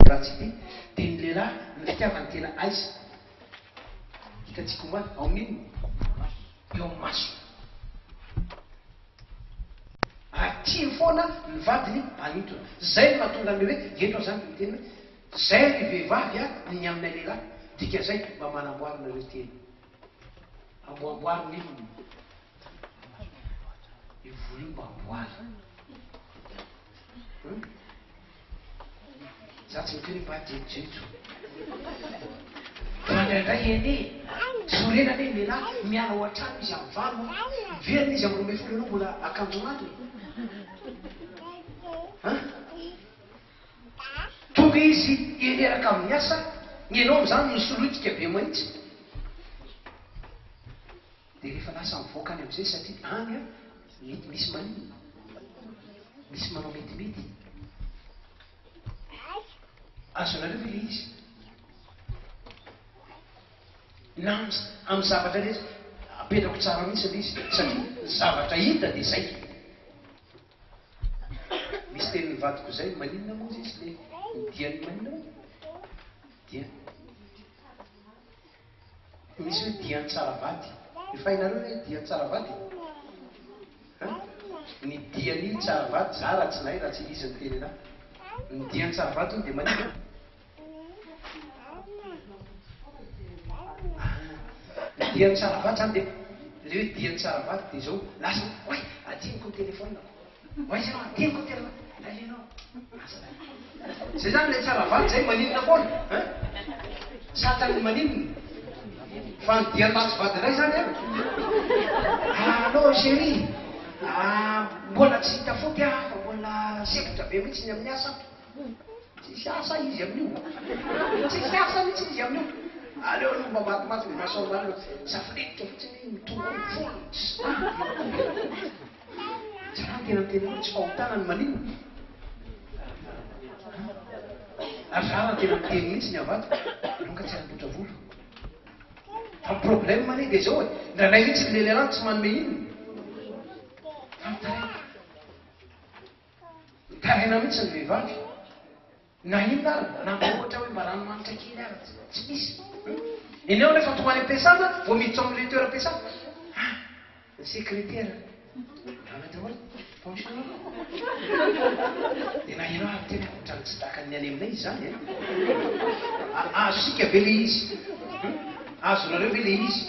ratsy ity dia ny lehilahy ny fitiavany tena aiza? Hitantsika omaly, ao amin'inona? Eo amin'ny maso. Ary tiany foana ny vadiny hanintona. Izay no nahatonga an'ilay hoe, eto aho izany dia miteny hoe, izay ry vehivavy a, ny aminay lehilahy, dikan'izay mba manamboara nareo tena. Amboamboary ny inona? Io volo io mba amboary. Hum? Za tsy miteny hoe mba jejojejo. Fa indraindray anie, sorena anie ny lehilahy, miala ao an-trano izy amin'ny valo, miverina izy amin'ny 12 ianao mbola akanjo mandry. Hein? Tonga izy hireraka amin'ny asa, ny ianao amin'izany misoloitika be mahitsy. Dia rehefa lasa mivoaka any amin'izay satria any an, mety misy maninona? Misy manao metimety. Azonareo ve ilay izy? Na amin'ny zavatra rehetra, apetrako tsara mihitsy ilay izy satria ny zavatra hita dia izay. Misy tenin'ny vadiko izay, maninona moa izy le ny dian'ny maninona moa? Dia misy hoe dian'ny tsara vady. Efa hainareo hoe dian'ny tsara vady? Hein? Ny dian'ny tsara vady, za raha tsy nahay raha tsy izy niteny anahy. Ny dian'ny tsara vady hono dia maninona? Ny dian'ny tsara vady zany dia le hoe dian'ny tsara vady dia zao lasa oay adinoko ny téléphone-ko oay ianao adinoko ny téléphone lay ianao lasa zay zany le tsara vady zay maninona foana hein satany maninona fa ny dian'ny ratsy vady indray zany an allo chérie ah, mbola tsy hita foty aho fa mbola sempotra be mihitsy ny amin'ny asa Tsisy asa izy amin'io. Tsisy asa mihitsy izy amin'io. Aleo aloha mba matimaty ny maso ambany aloha. Safoleditra fotsiny mitombo ny volony tsy sahy. Tsy raha tena miteny hoe tsy fahotana ny maninona. Ary za raha tena miteny mihitsy ny avadiko, ianao nga tsy hanamboatra volo. Fa ny problème anie dia izao e, indraindray mihitsy ny lehilahy tsy manome inona. Fa mitaraina. Mitaraina mihitsy ny vehivavy. Na inona ary, na mba ohatra hoe mba ranomanitra kely ary tsy misy. Ianao nefa tonga any am-piasana, vao miditra ao amin'ilay toeram-piasana, ah, ny sekretera, mihaona daholo, bonjour. Dia na ianao ary tena ohatran'ny tsy takan'ny any aminay izany e. Azontsika ve ilay izy? Azonareo ve ilay izy?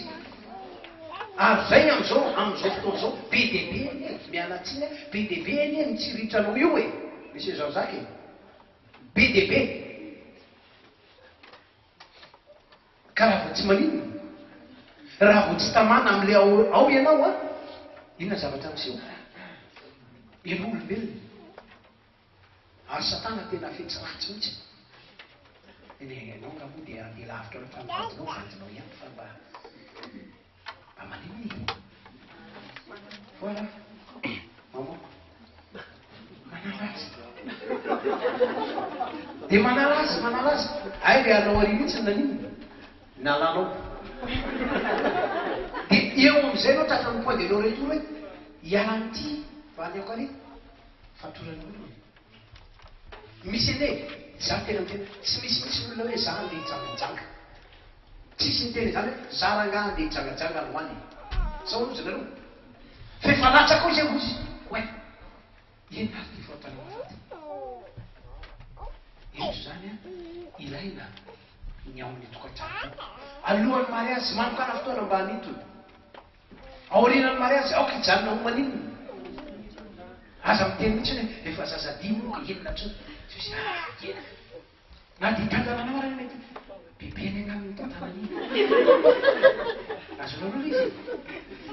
Ary zay amzao amzao fotoana zao be dia be anie, miala tsiny a, be dia be anie ny tsiritra anao io e, Monsieur Jean Jacques e, be dia be. Ka raha vao tsy maninona, raha vao tsy tamana amle ao ao ianao a, inona zavatra miseho? Ianao olombelona. Ary satana tena fetsy ratsy mihitsy. Eny e, ianao nga moa dia handeha lavitra loatra amin'ny vadinao, vadinao ihany fa mba mba maninona e? Voilà. Maman. Manala azy. Dia manala azy, manala azy. Hay le anao ary mihitsy no naninona? Nalanao. Dia eo amin'izay ianao tratran'ny point de non retour hoe hiala amin'ity va aleoko ary. Fatoran'ny olona. Misy anie, za tena miteny, tsy misy mihitsy ny olona hoe za andeha hijangajanga. Tsisy niteny izany hoe za rangaha andeha hijangajanga androany e. Sao hozy nareo? Fa efa latsaka ao izay hozy. Oay, inona ary ity fahotana mahafaty? Eto izany an, ilaina ny ao amin'ny tokantrano ao. Alohan'ny mariazy, manokàna fotoana mba hanintona. Aorianan'ny mariazy, aoka hijanona ho maninona? Aza miteny mihitsy hoe efa zaza dimy moa ka inona intsony. Tsy misy ah, inona. Na dia tantana anao ary mety bebe any angamba iny tantana iny. Azonareo ilay izy?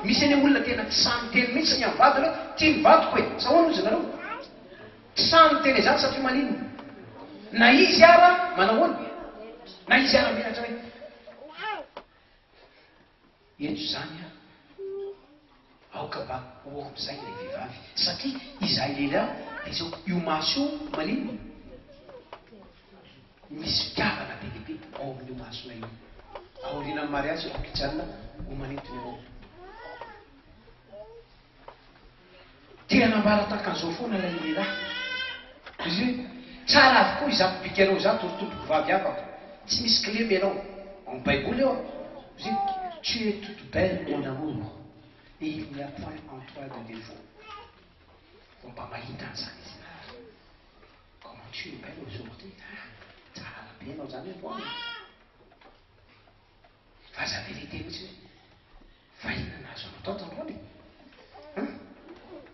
Misy anie olona tena tsy sahy miteny mihitsy ny amin'ny vadiny hoe tia ny vadiko e. Sa ahoana hozy nareo? Tsy sahy miteny izany satria maninona? Na izy ara manao ahoana? Na izy ara menatra hoe Eto izany an, aoka mba ho ao amin'izay ilay vehivavy, satria izahay lehilahy dia izao, io maso io maninona? Misy fitiavana be dia be ao amin'io masonay io. Aorianan'ny mariazy aoka hijanona ho manintona ianao. Te hanambara tahaka an'izao foana ilay lehilahy. Izy hoe, Tsara avokoa izato bikanao izato ry tompoko vavy havako. Tsy misy kilema ianao. Ao amin'ny Baiboly eo. Izy, Tu es toute belle mon amour et il n'y a point en toi de défaut. Vao mba mahita an'izany izy. Ah, comment tu es belle aujourd'hui. Ah, tsara be ianao izany androany. Fa aza vérité mihitsy hoe fa inona nahazo anao tato androany e? Hein?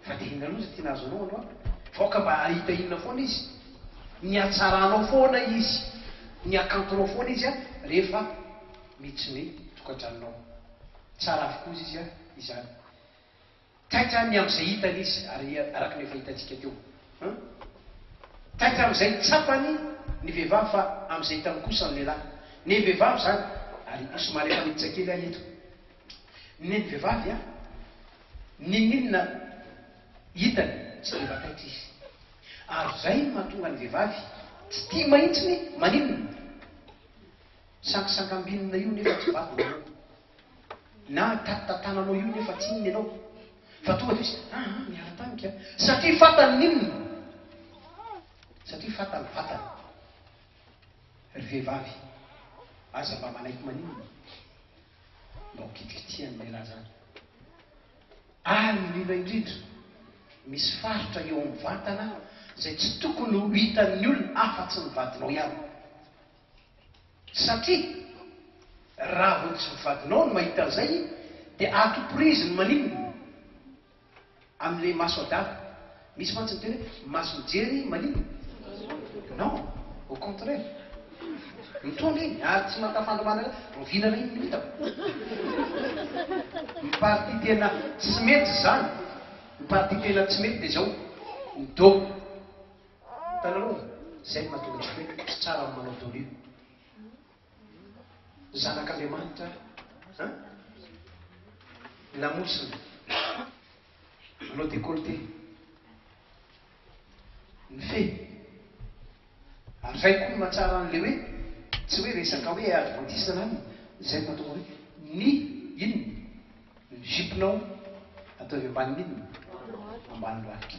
Fa dia inona loza ty nahazo anao androany? Fa aoka mba hahita inona foana izy. Ny hatsaranao foana izy, ny hakantonao foana izy an, rehefa miditry ny tokantranonao. Tsara avokoa izy an, izany. Taitra ny amin'izay hitany izy, ary araka ny efa hitantsika teo. Hum? Taitra amin'izay tsapany ny vehivavy fa amin'izay hitany kosa ny lehilahy. Ny vehivavy izany, ary somary efa miditra kely aho eto. Ny ny vehivavy an, n'inon'inona hitany tsy dia mba taitra izy. Ary izay no mahatonga ny vehivavy tsy tia mahitsiny maninona? Sangisangambinina io nefa tsy vadiny ianao. Na tatitantananao io nefa tsy inona ianao. Fa tonga dia izy, aa niala tamiko a. Satria fantany ny inona? Satria fantany vatana. Ry vehivavy, aza mba manaiky maninona? Mba ho kitikitihan'ny lehilahy zany. Ary indrindra indrindra, misy faritra eo amin'ny vatana izay tsy tokony ho hitan'ny olona afa-tsy ny vadinao ihany. Satria raha vao tsy vadinao no mahita an'izay dia ato prise ny maninona? Amin'ilay maso adala. Misy mantsy miteny hoe maso mijery maninona? Non, au contraire. Mitondra iny ary tsy mahatafandry manana rahoviana iny no hitako. Ny partie tena tsy mety izany, ny partie tena tsy mety dia izao, ny dos. Hitanareo? Izay no mahatonga antsika hoe tsy tsara ny manao dos nu. Zanak'Andriamanitra an? Lamosina. Manao décolleté. Ny fe. Ary izay koa no mahatsara an'ilay hoe, tsy hoe resaka hoe adventiste na inona, izay no mahatonga hoe ny inona? Ny jupe-nao ataovy ambanin'ny inona? Ambany lohalika.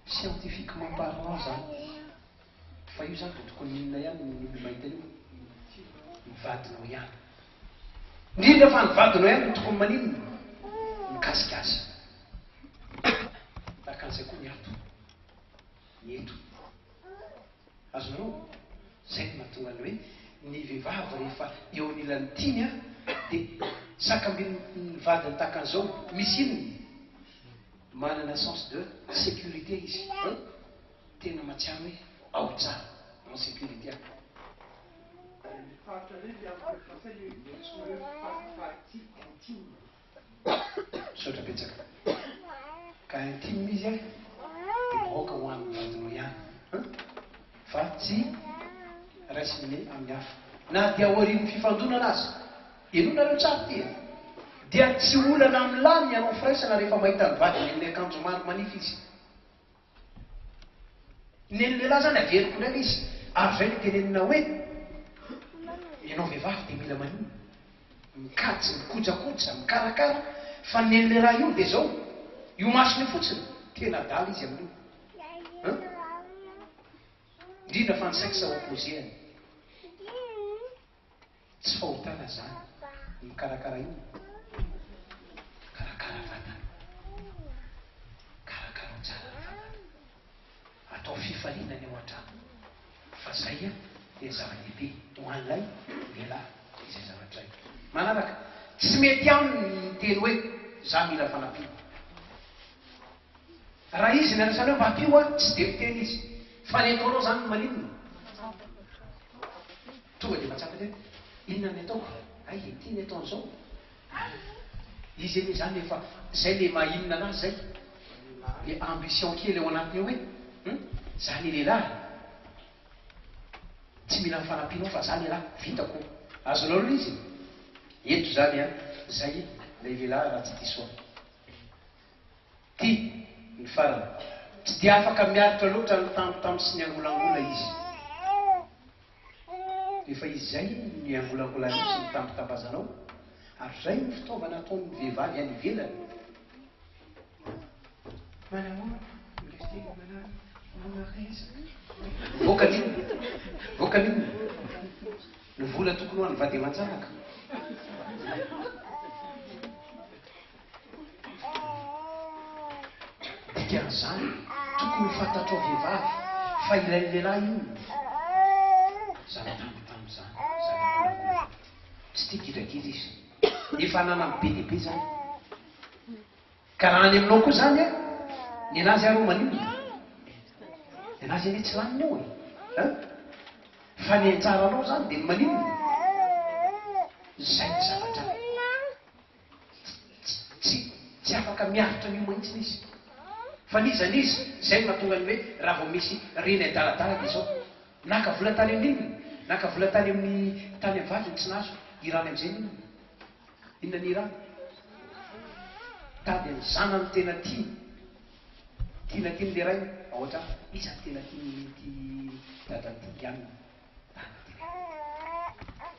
Scientifiquement parlant zany. Fa io zany dia tokony inona ihany ny olona mahita io? Ny vadinao ihany. Indrindra fa ny vadinao ihany no tokony maninona? Mikasika azy. Tahaka an'izay koa ny ato. Ny eto. Azonareo? Izay no mahatonga ny hoe ny vehivavy rehefa eo anilan'ny tiany an, dia sakambin'ny vadiny tahaka an'izao, misy inona? Manana sens de sécurité izy an! Tena mahatsiaro hoe ao tsara, en sécurité aho. Ny faritra indray dia amin'ny teny frantsay ilay hoe antsoina hoe partie intime. Misaotra betsaka. Ka intime izy an, dia aoka ho an'ny vadinao ihany an! Fa tsy raisiny amin'ny hafa. Na dia aorian'ny fifandonana aza. Henoinareo tsara ity e! Dia tsy olana amin'ny lahy ny hanao firaisana rehefa mahita ny vadiny amin'ny akanjo maro manify izy. Ny an'ny lehilahy izany averiko indray ilay izy, ary izay no tenenina hoe ianao vehivavy dia mila maninona? Mikajy, mikojakoja, mikarakara, fa ny an'ny lehilahy io dia izao, io masony io fotsiny, tena adala izy amin'io. Hein? Indrindra fa ny sexe opposé-ny. Tsy fahotana zany ny mikarakara io, mikarakara vatana, karakarao tsara ny vatana, atao fifaliana ny ao an-trano fa zay dia zava-dehibe ho an'ilay lehilahy izay zavatra izay. Manaraka, tsy mety aminy ny miteny hoe za mila fanampiana. Raha izy ny anasany hoe mba ampio aho, tsy dia miteny izy. Fa ny ataonao zany no maninona? Tonga dia mahatsapa tena hoe inona ny ataoko? Hay ity ny ataony zao. Izy anie zany efa zay le maha inona anazy zay. Le ambition kely ao anatiny ao hoe hum za le lehilahy tsy mila ny fanampianao fa za lehilahy vitako. Azonao aloha izy e. Eto zany an, zay lay lehilahy raha tsy diso aho. Ty ny farany. Tsy dia afaka miaritra loatra ny tambitamby sy ny angolangola izy. Rehefa izay ny angolangolanao sy ny tambitambazanao, ary izay no fitaovana ataon'ny vehivavy any ivelany. Manahoana? Mila teny manana, manaresaka. Vokany inona? Vokany inona? Ny vola tokony ho an'ny vady aman-janaka. Dikan'izany, tokony ho fantatrao vehivavy fa ilain'ny lehilahy inona? Izany tambitamby izany, izany akorakora. Tsy tia gidragidra izy. Efa ananany be dia be izany. Ka raha any aminao koa izany an, nenazy ary maninona? Nenazy anie tsy laniny eo e. An? Fa ny anjaranao izany dia ny maninona? Izay ny zavatra tsy tsy afaka miaritra an'io mihitsy izy. Fa n'iza n'iza, izay no mahatonga ny hoe raha vao misy reny adaladala dia izao. Naka vola tany amin'inona? Naka vola tany amin'ny tany amin'ny vadiny tsy nahazo. Hirany amin'izay n'inona? Inona ny hirany? Mitady ny zanany tena tiany. Tiana tian'ilay rainy ao an-trano. Iza no tena tian'ity dadan'ity Yann?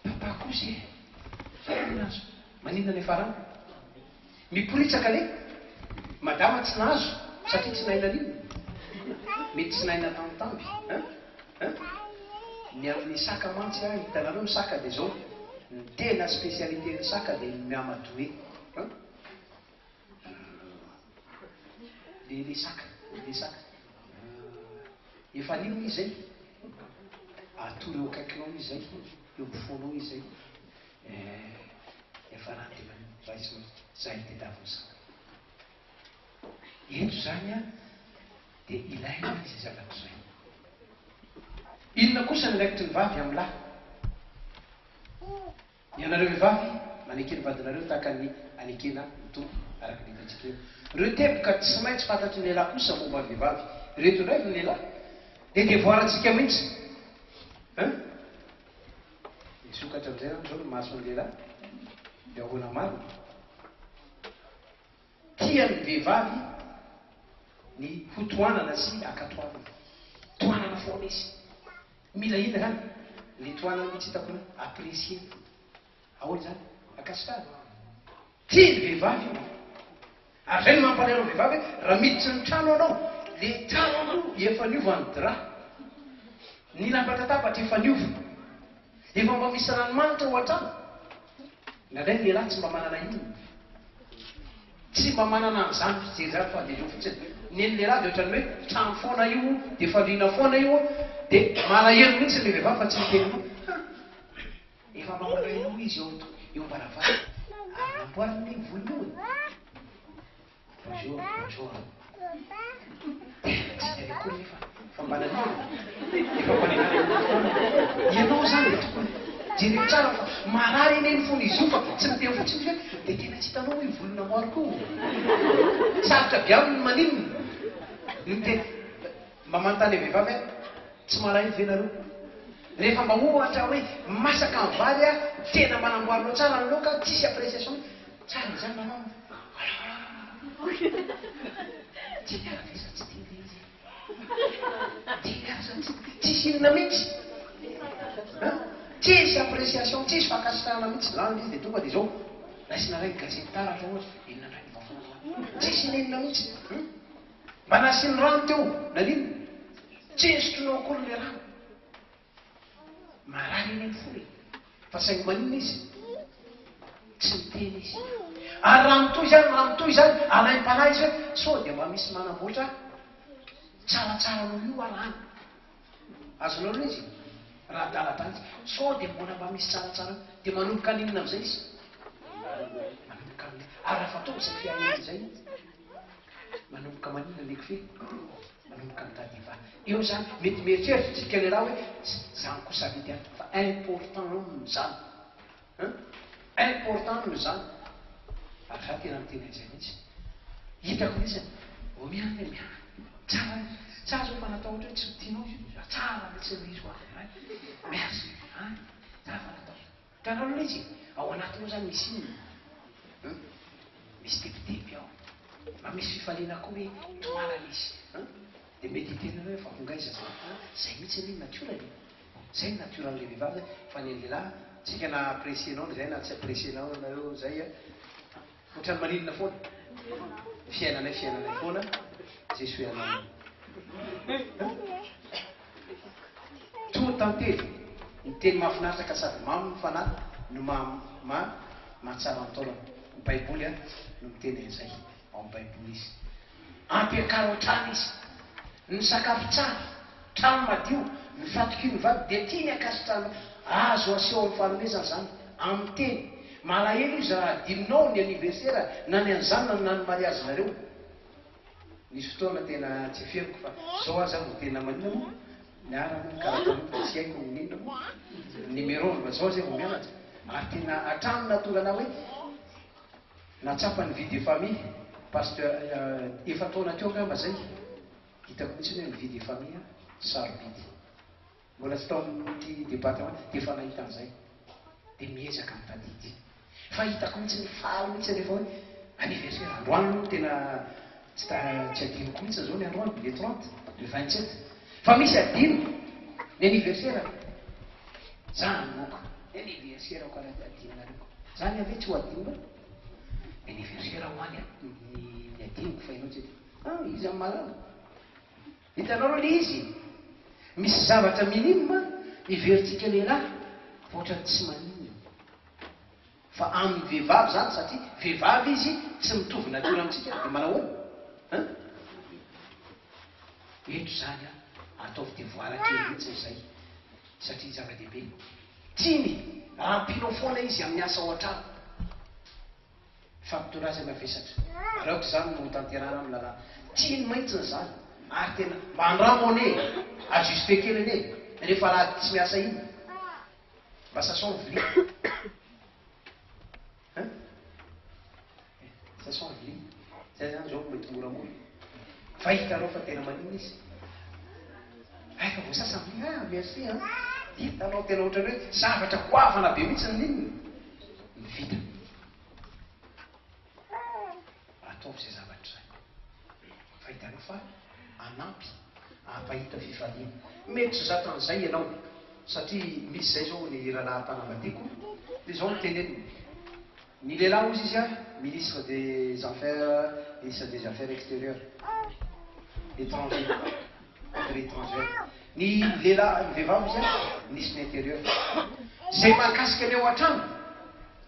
Papa kosa e! Inona aza? Maninona ny farany? Miporitsaka le madama tsy nahazo satria tsy nahay naninona? Mety tsy nahay natambitamby hein? Hein? Ny amin'ny saka mantsy an, hitanareo ny saka dia zao, ny tena spécialité ny saka dia ny miamadouer hein? Le le saka, le saka. Efa an'inona izy zay? Atory eo akaikinao izy zay, eo ampofoanao izy zay. Eh, efa raha dia raiso zay ny tediavin'ny saka. Eto zany an, dia ilaina izay zavatra izay. Inona kosa ny andraikitry ny vavy amin'ny lahy? Ianareo vehivavy, maneke ny vadinareo tahaka ny anekena ny Tompo, araka ny hitantsika eo. Ireo teboka tsy maintsy fantatry ny lehilahy kosa momba ny vehivavy. Ireto indray ry lehilahy, dia devoarantsika mihitsy. Hein? Misokatra amin'izay zany izao ny mason'ny lehilahy. Dia ahoana marina? Tian'ny vehivavy ny hotohanana sy ankatoavina. Tohanana foana izy. Mila inona zany? Le tohanana mihitsy hitako hoe apprécier. Ahoana izany? Ankasitrahana. Tian'ny vehivavy io. Ary zay no mampalahelo ny vehivavy hoe raha miditra ny trano ianao, le trano efa niova ny drap. Ny lamba latabatra efa niova. Efa mba misy ranomanitra ao an-trano. Indraindray ny lehilahy tsy mba manana inona. Tsy mba manana an'izany fijery izany fa dia izao fotsiny. Ny an'ny lehilahy dia ohatran'ny hoe trano foana io, dia fandriana foana io, dia malahelo mihitsy ilay vehivavy fa tsy miteny loha. Ha! Efa mba mandray anao izy eo eo am-baravarana. Ary namboariny anie io volony io e. Bonjour, bonjour. Tena tsy hitany akory nefa fa mba nanina. Efa mba nanina foana. Ianao izany dia tokony jereo tsara fa marary anie ny fon'izy io fa tsy miteny fotsiny izy hoe dia tena tsy hitanao hoe io volo namboariko io. Sarotra be aminy ny maninona. Ny miteny. Mba manontany vehivavy aho, tsy malahelo ve nareo? Rehefa mba ohatra hoe masaka ny vary a, tena mba namboarinao tsara ny laoka, tsisy appréciation, tsara izany manao Tsy miara ve sa tsy tia le izy e? Tia sa tsy tsisy inona mihitsy? Hein? Tsisy appréciation, tsisy fankasitrahana mihitsy, lany le izy dia tonga dia izao, raisina indray ny gazety taratra ohatra, inona indray ny vaovao androany? Tsisy inona mihitsy. Hum? Mba nasiany rano teo, naninona? Tsy nisotroinao akory ilay rano. Marary anie ny fo e. Fa saingy maninona izy? Tsy miteny izy. Ary raha mitohy izany, raha mitohy izany, alaim-panahy izy hoe sao dia mba misy manamboatra tsaratsara noho io aho any. Azonao ilay izy? Raha adaladala izy, sao dia mbola mba misy tsaratsara eo. Dia manomboka haninona amin'izay izy? Manomboka amin'ilay. Ary raha fa tonga izay fiainana izay, Manomboka maninona le kofehy? Manomboka mitady hivaha. Eo zany mety mieritreritra tsika lehilahy hoe zany koa safidy an! Fa important aminy zany an! Important aminy zany. Ary za tena miteny an'izay mihitsy. Hitako mihitsy vao miany hoe miany. Tsara tsara zao fa natao ohatra hoe tsy ho tianao izy io. Tsara mihitsy ilay izy hoa. Merci an! Tsara fa natao. Hitanao ilay izy e? Ao anatiny ao izany misy inona? Hum? Misy tebiteby ao. Mba misy fifaliana koa hoe tohanana izy. Hum? Dia mety hiteny ianao hoe fa ho ngaiza izany? Hum? Izay mihitsy anie ny natiorany e. Izay ny natioran'ilay vehivavy izay. Fa ny an'ny lehilahy, tsika na apprécier-nao izay na tsy apprécier-nao nareo izay a, ohatran'ny maninona foana. Ny fiainanay fiainanay foana, je suis un homme. Hum? Toa tantely, ny teny mahafinaritra ka sady mamy ny fanahy no maha maha mahatsara ny taolana. Ny Baiboly an no miteny an'izay. Ao amin'ny Baiboly izy. Ampiakaro hatrany izy. Ny sakafo tsara, trano madio, ny fatokian'ny vady dia tiany hankasitrahana. Azo aseho amin'ny fanomezana izany, amin'ny teny. Malahelo izy raha adinonao ny anniversaire na ny an'ny zanany na ny mariazinareo. Nisy fotoana tena tsy eferiko fa zao aza vao tena maninona moa? Ny anarana moa mikarakara fa tsy haiko ny inona moa? Ny numéro fa zao zay vao mianatra. Ary tena hatramin'ny nahatonga anah hoe nahatsapa ny vie de famille pasteur efa-taona teo angamba zay hitako mihitsy hoe ny vie de famille sarobidy. Mbola tsy tao amin'ity département dia efa nahita an'izay. Dia miezaka mitadidy. Fa hitako mihitsy ny faly mihitsy rehefa hoe anniversaire. Androany aloha tena tsy ta tsy adinoko mihitsy izao ny androany, le 30, le 27. Fa misy adino ny anniversaire. Zany moka, ny anniversaire ko raha adinonareo. Zany ave tsy ho adinonao. Ny anniversaire ho any ny adinoko fa ianao tsy adino. Ah, iza no mahalala? Hitanao aloha le izy? Misy zavatra minime heverintsika lehilahy fa ohatran'ny tsy maninona. Fa amin'ny vehivavy izany satria vehivavy izy tsy mitovy nature amintsika dia manao ahoana? Hein? Eto izany an, ataovy devoir kely mihitsy izay satria zava-dehibe. Tiany raha ampianao foana izy amin'ny asa ao an-trano. Mifampitondra azy mavesatra. Ary aoka izany no hotanterahana amin'ny lalàna. Tiany mihitsy izany. Ary tena mba andramo anie e! Ajuster kely anie e! Rehefa alahady tsy miasa iny. Mba sasao ny vilia. Hein? Sasao ny vilia. Zay zany zao mety moramora. Fa hitanao fa tena maninona izy. Hay fa voasasa ny vilia. Ah, merci an. Hitanao tena ohatran'ny hoe zavatra goavana be mihitsy ny inona? Ny vita. Ataovy izay zavatra izay. Fa hitanao fa hanampy hampahita fifaliana. Mety tsy zatra an'izay ianao satria misy izay izao ny rahalahy-mpanambadiako dia izao no teneniny. Ny lehilahy hozy izy ministre des affaires ministre des affaires extérieures étrangers affaires étrangères. Ny lehilahy ny vehivavy hozy ministre ny intérieur. Izay mahakasika ny ao an-trano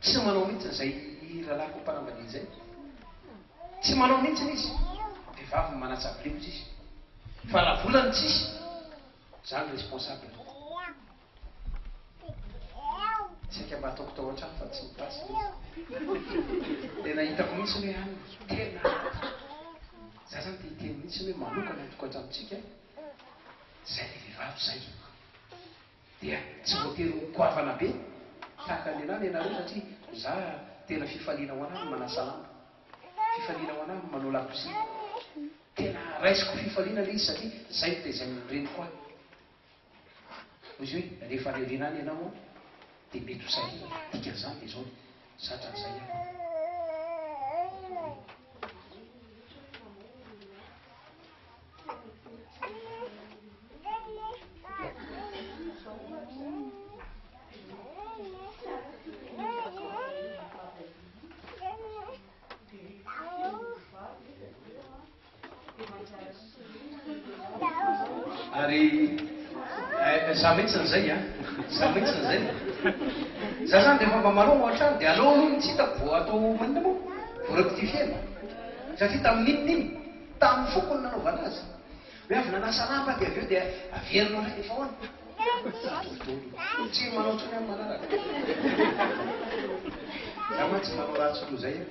tsy manao mihitsy izay rahalahiko mpanambadiana izay. Tsy manao mihitsy izy. Vehivavy no manatsa-bile hozy izy. Fa raha vola no tsisy, za no responsable. Saika mba ataoko tao an-trano fa tsy mi-passe le izy. Tena hitako mihitsy hoe any tena za zany te hiteny mihitsy hoe manokana ny tokantranontsika zay le vehivavy zay dia tsy voatery ho goavana be tahaka ny anah ny anareo satria za tena fifaliana ho anah ny manasa lamba, fifaliana ho anah ny manao lakozia, tena raisiko fifaliana le izy satria zay no tezain'ny reniko ahy. Hoy izy hoe, rehefa rerena any ianao an, dia mety ho sahirana. Dikan'izany dia izao, zatra an'izay aho. Ary za mihitsy zay an, za mihitsy zay. Za zany rehefa mba manao ao an-trano dia aleo aloha ny tsy hitako vao atao maninona moa? Vao rectifier-na. Satria tamin'inona iny? Tamin'ny foko no nanaovana azy. Hoe avy nanasa lamba dia avy eo dia averina indray dia efa ahoana? Ataovy daholo. Tsy manao intsony aho manaraka. Za mantsy manao ratsy noho izay aho.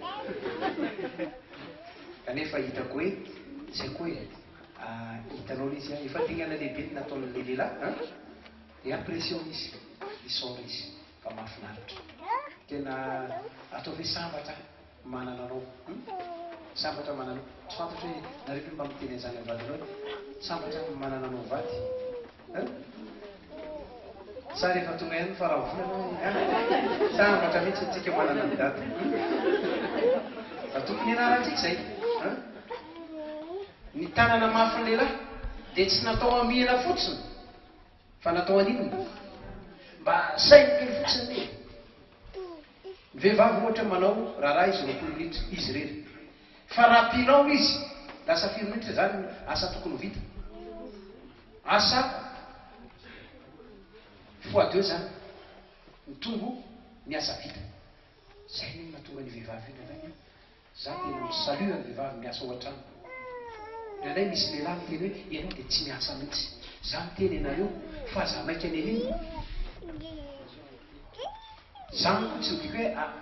Kanefa hitako hoe tsy haiko hoe hitanao ilay izy an, efa dingana lehibe ny nataon'ilay lehilahy an, dia apprécier izy, isaory izy fa mahafinaritra. Tena ataovy hoe sambatra aho manana anao, hum, sambatra manana anao. Tsy fantatro hoe nareo ve mba miteny an'izany amin'ny vadinao hoe sambatra aho manana anao vady hein? Sa rehefa tonga ihany ny faran'ny volana hoe ah, sambatra mihitsy antsika manana an'i dada. Fa tokony hianarantsika izay. Hein? Ny tanana mafin'ny lehilahy dia tsy natao hamihina fotsiny fa natao haninona? Mba saino kely fotsiny ny Ny vehivavy ohatra manao raharaha izy 20 minitra izy irery. Fa raha ampianao izy lasa firy minitra izany ny asa tokony ho vita? Asa. Fois deux zany. Mitombo ny asa vita. Zay no mahatonga ny vehivavy io indraindray an. Za tena mi-salut ny vehivavy miasa ao an-trano. Indraindray misy lehilahy miteny hoe ianao dia tsy miasa mihitsy. Za miteny anareo fa aza maika ny an'inona. Zany koa tsy midika hoe ah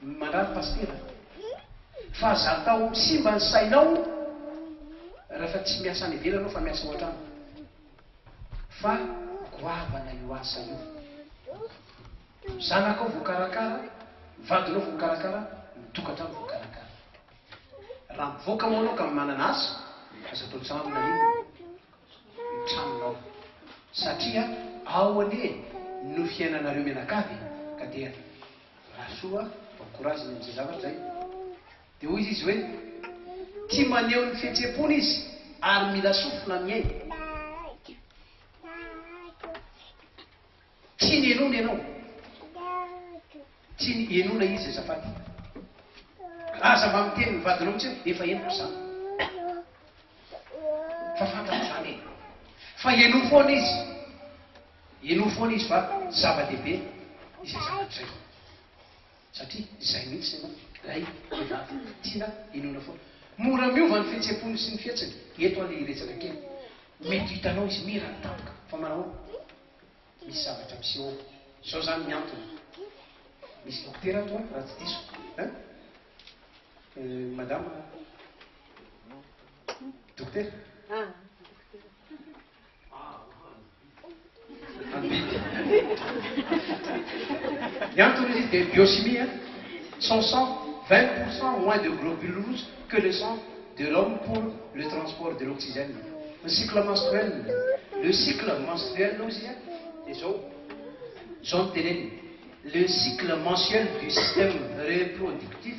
mandrary pasitera. Fa aza atao simba ny sainao rehefa tsy miasa any ivelany anao fa miasa ao an-trano. Fa goavana io asa io. Zanakao voakarakara, vadinao voakarakara, ny tokantrano voakarakara. Raha mivoaka moa anao ka manana asa, aza atao tsirambina inona ny tranonao. Satria ao anie no fiainanareo mianakavy ka dia rasoa bon courage ny amin'izay zavatra izay. Dia hoy izy hoe, tia maneho ny fihetseham-pony izy ary mila sofina mihaino. Tiany henoina ianao. Tiany henoina izy azafady. Aza mba miteny ny vadinao mihitsy hoe efa henoko izany. Fa fantako izany e. Fa henoy foana izy. Henoy foana izy fa zava-dehibe izay zavatra izay. Satria izay mihitsy ianao, ilay vehivavy tiana henoina foana. Mora miova ny fihetseham-pony sy ny fihetsiny. Eto anie hiresaka kely. Mety ho hitanao izy mirana tampoka. Fa manahoana? Misy zavatra miseho ao. Zao zany ny antony. Misy dokotera ato an, raha tsy diso. Hein? Euh, madame dokotera? Ah, Ambidy. Ny antony izy dia biochimie, hein? Son sang, 20% moins de globules rouges que le sang de l'homme pour le transport de l'oxygène. Ny cycle menstruel, le cycle menstruel hozy izy dia zao, zao no teneniny, le cycle mensuel du système reproductif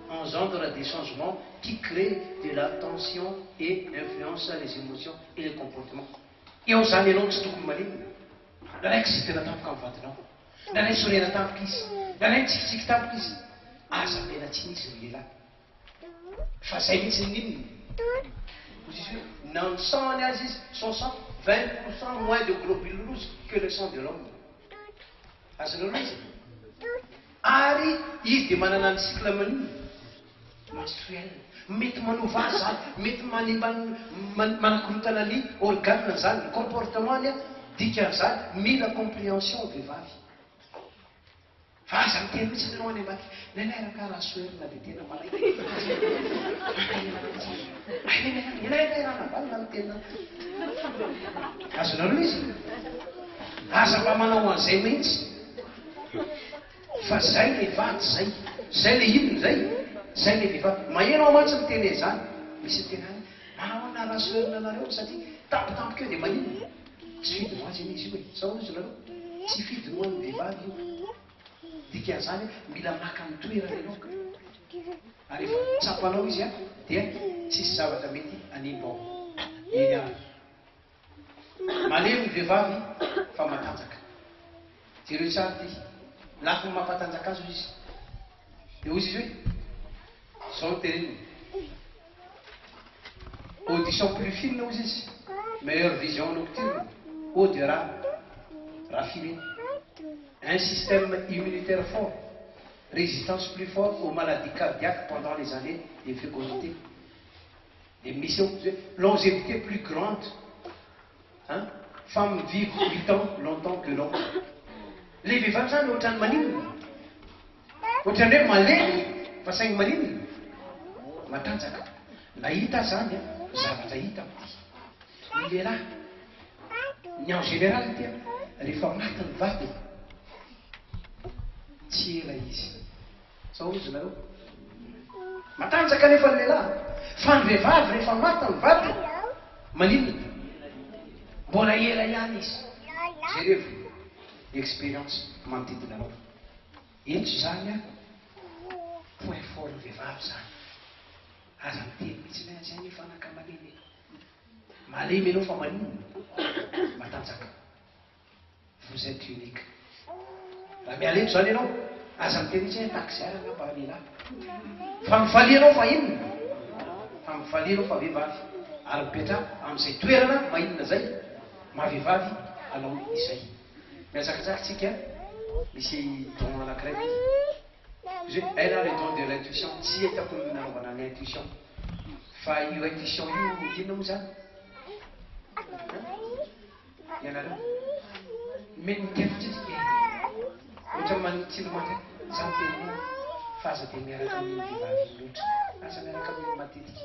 engendre des changements qui créent de la tension et influencent les émotions et les comportements. Eo zany ianao no tsy tokony maninona, nalay kizitina tampoka ny vadinao, nalay sorena tampoka izy, nalay nitsikitsiky tampoka izy, aza amena tsiny izy ry lehilahy. Fa zay mihitsy ny inona? Hoy izy hoe, na ny sang-ny aza izy, son sang, 20% moins de globules rouges que le sang de l'homme. Azonareo izy? Ary izy dia manana ny cycle maninona? Menstruel. Mety manova azy zany, mety manimba manakorontana ny organe zany, ny comportement-ny, dikan'izany mila compréhension vehivavy. Fa aza miteny mihitsy ianao any ambadika, nenay rangah rasoherina dia tena malaina Nenay anie ranavalona no tena azonareo izy. Aza mba manao an'izay mihitsy. Fa zay le vady zay. Zay le inona zay? Zay le vehivavy. Maheno aho mantsy miteny an'izany. Misy miteny any, manahoana rasoherina anareo satria tampotampoka eo dia maninona? Tsy fidiny ho azy anie izy io e! Sa ahoana izy nareo? Tsy fidiny ho an'ny vehivavy io. Dikan'izany mila maka ny toerany ianao. Ary rehefa tsapanao izy an, dia tsisy zavatra mety hanimba ao. Eny ary. Malemy ny vehivavy fa matanjaka. Jereo tsara ity. Lafiny mampatanjaka azy hoy izy. Dia hoy izy hoe, izao no teneniny. Audition plus fine hoy izy, meilleure vision nocturne, odorat raffiné, un système immunitaire fort, résistance plus forte aux maladies cardiaques pendant les années de fécondité. Dia misy eo hoe longévité plus grande. Hein? Femmes vivent huit ans longtemps que l'homme. Le vehivavy zany ohatran'ny maninona? Ohatran'ny hoe malemy fa saingy maninona? Matanjaka. Nahita aho zany an, zavatra hita amin'ity. Ny lehilahy, ny en général ity an, rehefa maty ny vadiny, tsy ela izy. Sao hozy nareo? Matanjaka anefa ny lehilahy, fa ny vehivavy rehefa maty ny vadiny, maninona? Mbola ela ihany izy. Jerevo ny expérience manodidina anao. Eto izany an, point fort ny vehivavy izany. Aza miteny mihitsy hoe zay nefa anaka malemy e. Malemy ianao fa maninona? Matanjaka. Vous êtes unique. Raha miala eto izany ianao, aza miteny mihitsy hoe taxi ary angamba raha lehilahy. Fa mifalia ianao fa inona? Fa mifalia ianao fa vehivavy. Ary mipetraha amin'izay toerana maha inona izay, maha vehivavy anao izay. Mihazakazaka tsika, misy don anankiray ve? Izy hoe elle a le don de l'intuition, tsy hitako ny nanaovana ny intuition. Fa io intuition io inona moa zany? Hein? Ianareo? Me miteny fotsiny izy, eh, ohatran'ny manitsindrimandry ahy, za miteny anao fa aza dia miaraka amin'iny vehivavy iny loatra, aza miaraka amin'iny matetika.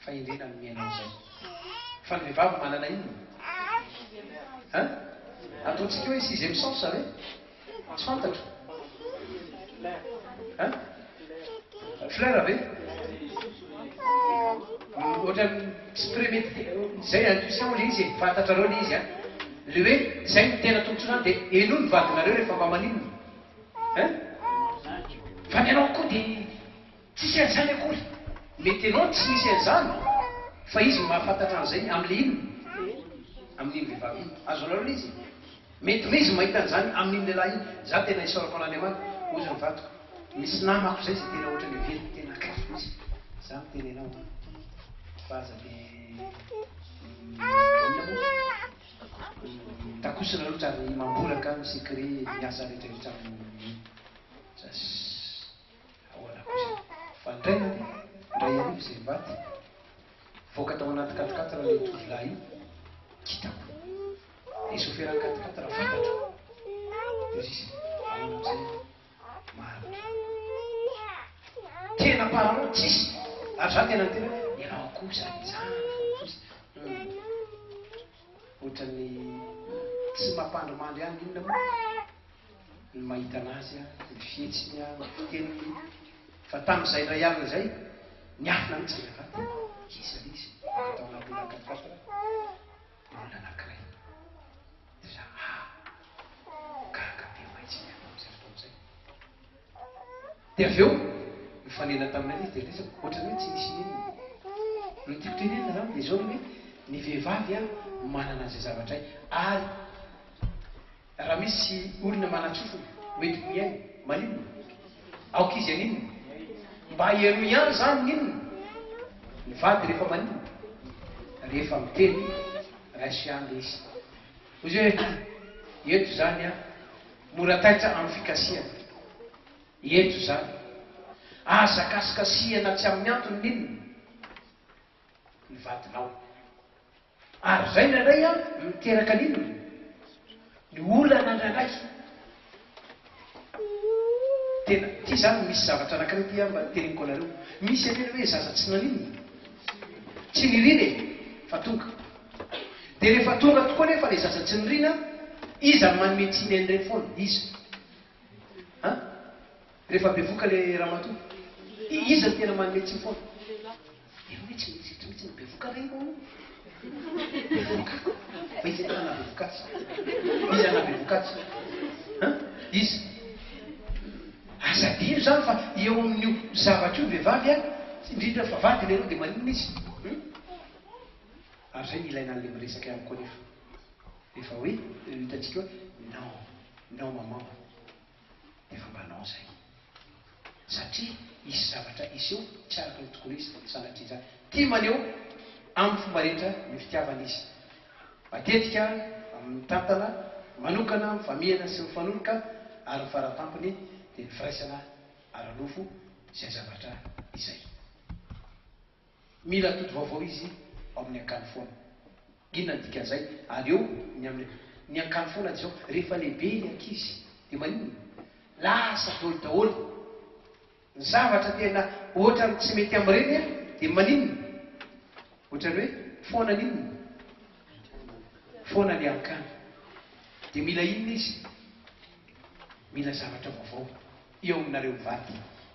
Fahendrena ny mihaino an'izay. Fa ny vehivavy manana inona? Hein? Ataontsika hoe sixième sens ve? Tsy fantatro. Hein? Fleur ve? Ohatran'ny tsy prémédité, izay intuition ilay izy e, fantatrareo ilay izy an. Ilay hoe izay no tena tombontsoa izany dia henoy ny vadinareo rehefa mba maninona. Hein? Fa ny anao koa dia Tsisy an'izany akory. Mety ianao no tsy nisy an'izany fa izy no mahafantatra an'izay amin'ilay inona? Amin'iny vehivavy iny. Azonareo ilay izy? Mety hoe izy mahita an'izany amin'iny lehilahy iny. Za tena isaorako an'Andriamanitra, hozy ny vadiko. Misy namako izay izay tena ohatran'ny heveriko tena akaiky mihitsy. Za miteny anao an, fa aza de inona moa? Mitakosina loatra ary mamboraka ny secret ny asa rehetra rehetra amin'ny. Ahoana kosa? Fa indray mandeha, indray hariva izay mivady, nivoaka tao anaty quatre-quatre ilay tovolahy io, hitako. Ilay chauffeur-n'ny quatre-quatre fantatro. Dia hoy izy, ahoana amin'izay? Marina. Tena apparemment tsisy. Ary za tena niteny hoe, ianao kosa izany fa kosa. Ohatran'ny tsy mampandrimandry ahy ny inona moa? ny mahita anazy, ny fihetsiny, ny fiteniny, fa tamin'izay indray alina izay, niafina mihitsy ilay vady, iza ilay izy, naka tao anaty olona quatre quatre, ny olona anankiray. Dia za, ah, gaga be mahitsy ny ahy tamin'izay fotoana izay. Dia avy eo, nifanena taminay izy dia resaka, ohatran'ny hoe tsy nisy n'inona. Ny tiako tenenina izany dia izao ny hoe, ny vehivavy manana an'izay zavatra hay, ary Raha misy olona manan-tsofina ho entiko mihaino, maninona? Aoka izy haninona? Mba henoy ihany izany ny inona? Ny vady rehefa maninona? Rehefa miteny, raiso ihany ilay izy. Hoy izy hoe, Eto izany an, mora taitra amin'ny fikasihana. Eto izany. Aza kasikasihana tsy amin'ny antony ny inona? Ny vadinao. Ary izay indraindray an, miteraka ny inona? Ny olana indraindray. Tena, ity izany misy zavatra anankiray ity an, mba teneniko anareo. Misy anie ny hoe zaza tsy naninona? Tsy nirina e, fa tonga. Dia rehefa tonga tokoa anefa ilay zaza tsy nirina, iza no manome tsiny an'ireny foana? Iza? An? Rehefa bevoka le ramatoa, iza no tena manome tsiny foana? Ianao ve tsy mieritreritra mihitsy ny bevoka ve ianao? Bevoka? Fa iza tena nahabevoka azy? Iza nahabevoka azy? An? Iza? Aza adino izany fa eo amin'io zavatra io vehivavy an, indrindra fa vadiny ianao dia maninona izy? Hum? Ary izay no ilaina an'ilay miresaka ihany koa anefa. Rehefa hoe hitantsika hoe non, non maman. Efa mba non zay. Satria hisy zavatra hiseho tsy araka ny tokony ho izy sanatria izany. Tia maneho amin'ny fomba rehetra ny fitiavana izy. Matetika amin'ny mitantana manokana, mifamihana sy mifanoroka ary ny faratampony dia ny firaisana ara-nofo izay zavatra izay. Mila atody vaovao izy ao amin'ny akany foana. Inona ny dikan'izay? Ary eo ny amin'ny ny akany foana dia izao, rehefa lehibe ilay ankizy dia maninona? Lasa daholo daholo. Ny zavatra tena ohatran'ny tsy mety amin'ireny an, dia maninona? Ohatran'ny hoe foana ny inona? Foana ilay akany. Dia mila inona izy? Mila zavatra vaovao. Eo aminareo mivady.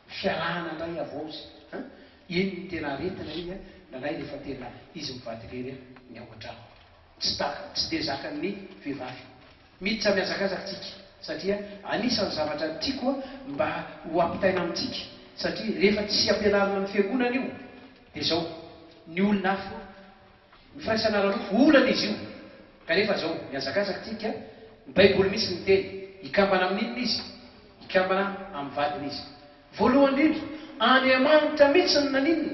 Fiarahana indray havaozy an! Iny no tena aretina iny an! Nalay rehefa tena izy mivady irery an! Ny ao an-trano. Tsy taka, tsy dia zakan'ny vehivavy. Miditra mihazakazaka tsika satria anisan'ny zavatra tiako mba ho ampitaina amintsika satria rehefa tsy ampianarina ny fiangonana io dia izao, ny olona hafa Ny firaisana ara-nofo, olana izy io. Kanefa izao, mihazakazaka tsika, ny Baiboly mihitsy miteny, hikambana amin'inona izy? Hikambana amin'ny vadiny izy. Voalohany indrindra, Andriamanitra mihitsy no naninona?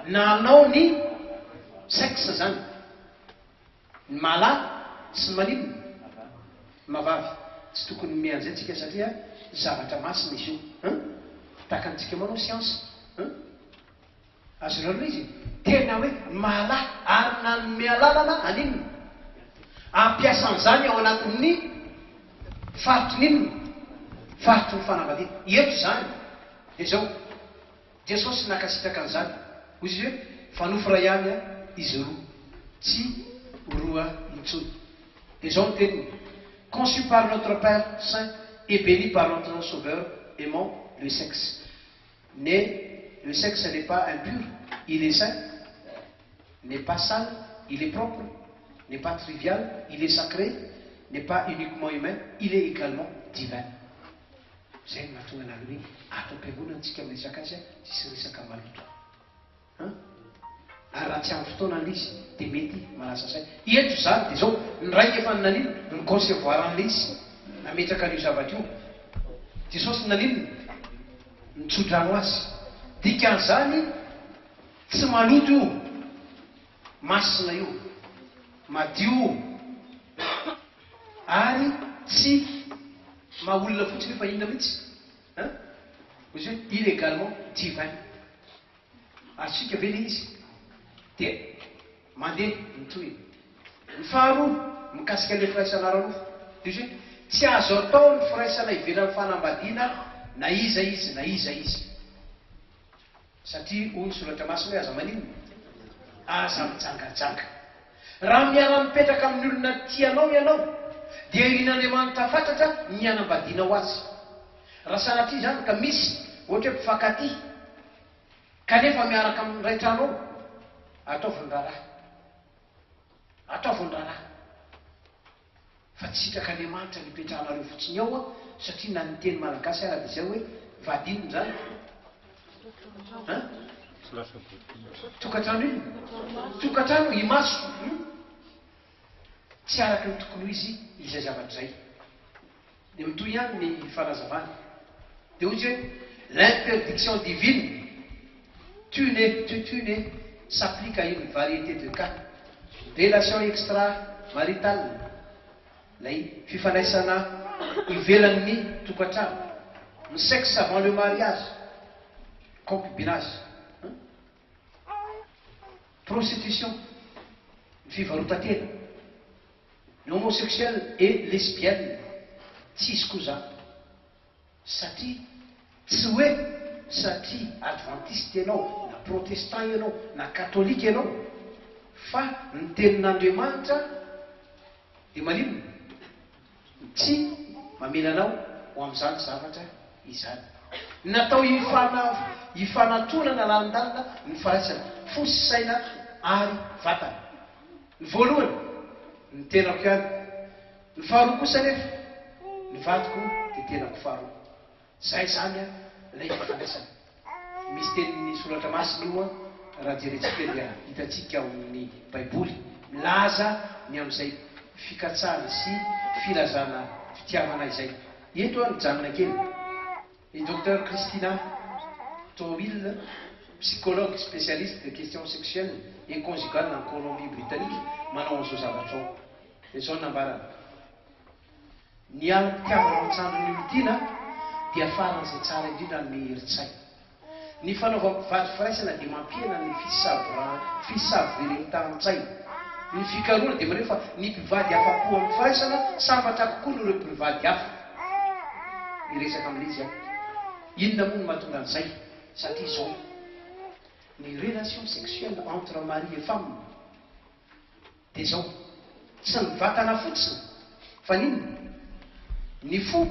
Nanao ny sexe izany. Ny maha lahy. sy ny maninona? Ny mahavavy. Tsy tokony mianjay tsika satria zavatra masina izy io hein! Tahaka antsika manao siansa hein! Azonareo ilay izy? Tena hoe mahalahy ary nanome alalana haninona? Hampiasa an'izany ao anatin'ny faritry ny inona? Faritry ny fanambadiana. Eto izany dia izao, Jesosy nankasitraka an'izany. Hoy izy hoe, Fa nofo iray ihany izy roa, tsy roa intsony. Dia izao ny teniny, Conçu par notre Père saint et béni par notre Sauveur aimant le sexe. N'est, le sexe n'est pas impur, il est saint, n'est pas sale, il est propre, n'est pas trivial, il est sacré, n'est pas uniquement humain, il est également divin. Zay no mahatonga anareo hoe ato am-piangonana tsika miresaka azy tsisy resaka maloto. An? Ary raha tsy amin'ny fotoana ilay izy dia mety malasa saina. Eto izany dia izao, ny rainy efa naninona? Ni-concevoir an'ilay izy, nametraka an'io zavatra io. Jesosy naninona? Nitsodrano azy. Dikan'izany tsy maloto io, masina io, madio io, ary tsy maha olona fotsiny io fa inona mihitsy? An? Hoy izy hoe illégalement divin. Azontsika ve ilay izy? Dia mandeha ny tohiny. Ny faharoa, mikasika ilay firaisana ara-nofo, dia izy hoe, tsy azo atao ny firaisana ivelan'ny fanambadiana na iza izy na iza izy. Satria hoy ny Soratra Masina hoe aza maninona? Aza mijangajanga. Raha miara-mipetraka amin'ny olona tia anao ianao, dia irin'Andriamanitra fatratra ny hanambadianao azy. Raha sanatria izany ka misy ohatra hoe mpifankatia kanefa miaraka amin'ny iray trano ao, ataovy ny raharaha. Ataovy ny raharaha. Fa tsy sitrak'Andriamanitra ny hipetrahanareo fotsiny ao an, satria na ny teny malagasy ara dia izay hoe vady inona izany? An? Tokantrano inona? Tokantrano imaso. Hum? Tsy araka ny tokony ho izy izay zavatra izay. Dia mitohy ihany ny fanazavana. Dia hoy izy hoe, L'interdiction divine, tu ne, tu, tu ne, s'applique à une variété de cas. Relation extra-maritale, ilay fifandraisana ivelan'ny tokantrano, ny sexe avant le mariage, concubinage, hein? Prostitution, ny fivarotan-tena. Ny homosexuel et lesbienne tsy izy koa zany satria tsy hoe satria adventiste ianao na protestant ianao na katolika ianao fa ny tenin'Andriamanitra dia maninona? Tsy mamela anao ho amin'izany zavatra izany. Natao hifana hifanatonana lalindalina ny firaisana fo sy saina ary vatana. Ny voalohany, ny tenako ihany. Ny faharoa kosa anefa, ny vadiko dia tenako faharoa. Izay izany ilay fifandraisana. Misy tenin'ny Soratra Masina io raha jerentsika dia hitantsika ao amin'ny Baiboly milaza ny amin'izay fikatsahana sy filazana fitiavana izay. Eto aho mijanona kely. Ny Docteur Christina Towill, psychologue spécialiste de questions sexuelles et conjugales en Colombie Britannique manao an'izao zavatra izao. Dia izao no nambarany. Ny alim-pitiavana ao an-tsandrin'ny olon-tiana dia faran'izay tsara indrindra hanome herin-tsaina. Ny fanaovam-pivady firaisana dia mampihena ny fisavirentan-tsaina. Ny fikarohana dia maneho fa ny mpivady afa-po amin'ny firaisana sambatra kokoa noho ireo mpivady hafa. Hiresaka amin'ilay izy aho. Inona moa no mahatonga an'izay? Satria izao, ny relation sexuelle entre mari et femme Dia izao, tsy ny vatana fotsiny fa ny inona? Ny fo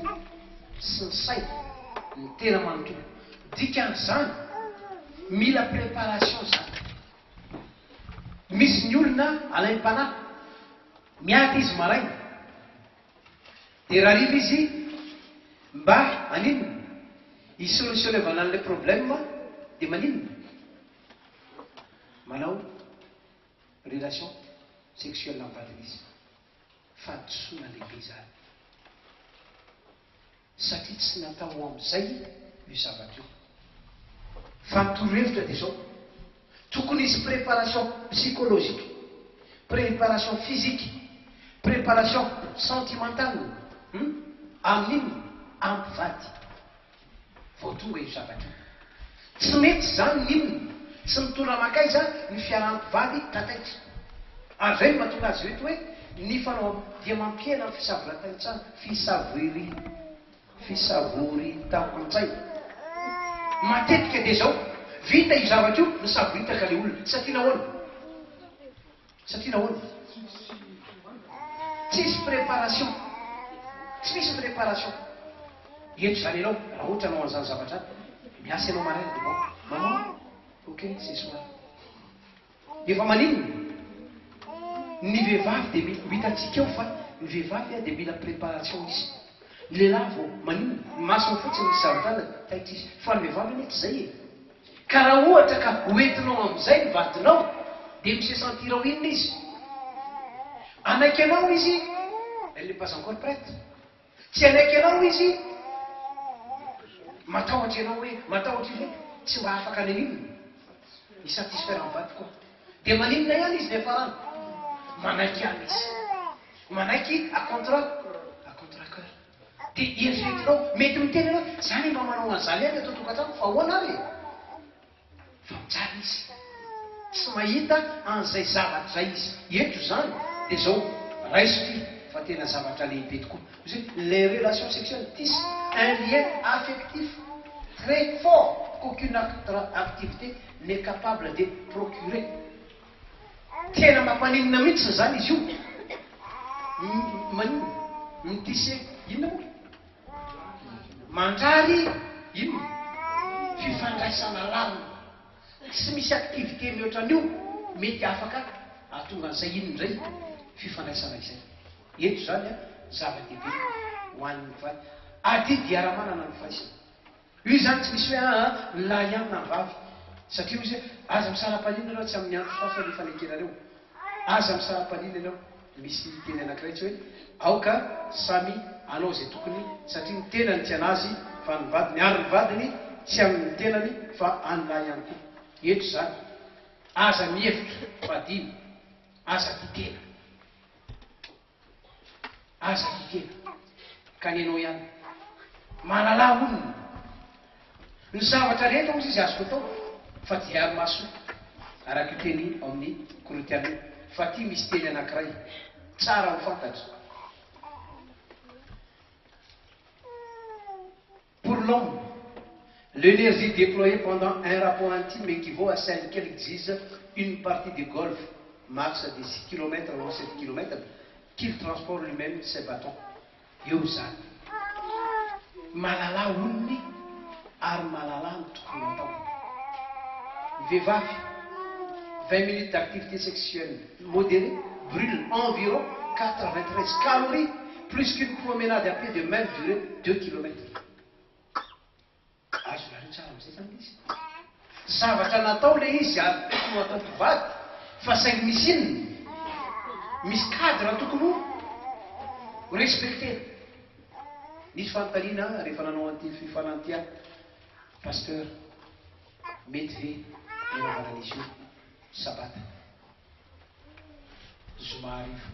sy ny saina, ny tena manontolo. Dikan'izany, mila préparation izany. Misy ny olona alaim-panahy, miady izy maraina, dia raha hariva izy mba haninona? Hi-solutionner-vana an'ilay problème dia maninona? Manao relation sexuelle amin'ny vadiny izy. Fahadisoana lehibe izany. Satria tsy natao ho amin'izay io zavatra io. Fa ny torohevitra dia izao, tokony hisy préparation psychologique, préparation physique, Préparation sentimentale hum amin'inona? Ampivady vao tonga io zavatra io. Tsy mety izany n'inona, tsy mitondra mankaiza ny fiaraha-mpivady tataitra. Ary izay no mahatonga azy eto hoe ny fanao dia mampihena ny fisavoratain-tsaina, fisavoiri, fisavoritahon-tsaina. Matetika dia izao, vita io zavatra io, misavoritaka ilay olona. Satria nahoana? Satria nahoana? Tsisy préparation. Tsy misy préparation. Eto izany ianao, raha ohatra hanao an'izany zavatra izany, miasa ianao maraina dia bon, maman, ok, ce soir. Efa maninona? Ny vehivavy dia mila, ho hitantsika eo fa ny vehivavy dia mila préparation izy. Ny lehilahy vao maninona? Ny masony fotsiny misy zavatra any, taitra izy. Fa ny vehivavy anie tsy izay e. Ka raha ohatra ka ho entinao amin'izay ny vadinao dia mi se sentir ho inona izy? Hanaiky anao izy, elle n'est pas encore prête. Tsy hanaiky anao izy, matahotra ianao hoe, matahotra izy hoe tsy mba afaka ny haninona? Hi satisfaire ny vadiko aho. Dia maninona ihany izy niafarany? Manaiky ihany izy. Manaiky à contre, à contre coeur. Dia eritreretinao, mety miteny ianao hoe, za anie mba manao an'izany ihany ato an-tokantranoko fa ahoana ary e? Fa mijaly izy. Tsy mahita an'izay zavatra izay izy. Eto izany dia izao, raiso ity fa tena zavatra lehibe tokoa. Hoy izy hoe, les relations sexuelles tissent un lien affectif très fort qu'aucune autre activité n'est capable de procurer. Tena mampaninona mihitsy izany izy io. Maninona? Mi-tisser inona moa? Mandrary inona? Fifandraisana lalina. Tsy misy activité mihoatra an'io mety afaka ahatonga an'izay inona indray fifandraisana izay. Eto izany zava-dehibe ho an'ny mpivady. Adidy iara-manana ny firaisana. Io izany tsy misy hoe aa ny lahy ihany na ny vavy. Satria hoy izy hoe aza misara-panina ianao tsy amin'ny andro hafa ny ifanekenareo. Aza misara-panina ianao. Misy teny anankiray tsy hoe aoka samy hanao izay tokony satria ny tenany tsy an'azy fa an'ny vadiny ary ny vadiny tsy amin'ny tenany fa an'ny lahy ihany koa. Eto izany aza mihevitra fa adino. Aza tia tena. Aza tia tena. Ka ny anao ihany. Mahalala olona. Ny zavatra rehetra hozy izy azoko atao fa dia ary mahasoa. Araka io teny ao amin'ny Korintiana io. Fa aty misy teny anankiray tsara ho fantatra. Pour l'homme, l'énergie déployée pendant un rapport intime équivaut à celle qu'exige une partie de golf, max de 6 kilomètres ou 7 kilomètres, qu'il transporte lui-même ses bâtons. Eo izany. Mahalala onony ary mahalala ny tokony hatao. Ny vehivavy, 20 minutes d'activité sexuelle modérée brûle environ 93 calories plus qu'une promenade à pied de même durée, 2 kilomètres. Azonareo tsara amin'izay zany ilay izy? Zavatra natao ilay izy ary tokony ho atao mpivady fa saingy misy inona? Misy cadre tokony ho respecter-na. Nisy fanontaniana rehefa nanao an'ity fiofanana ity aho, Pasteur, mety ve ny hanaovana an'izy io sabata? Zoma hariva.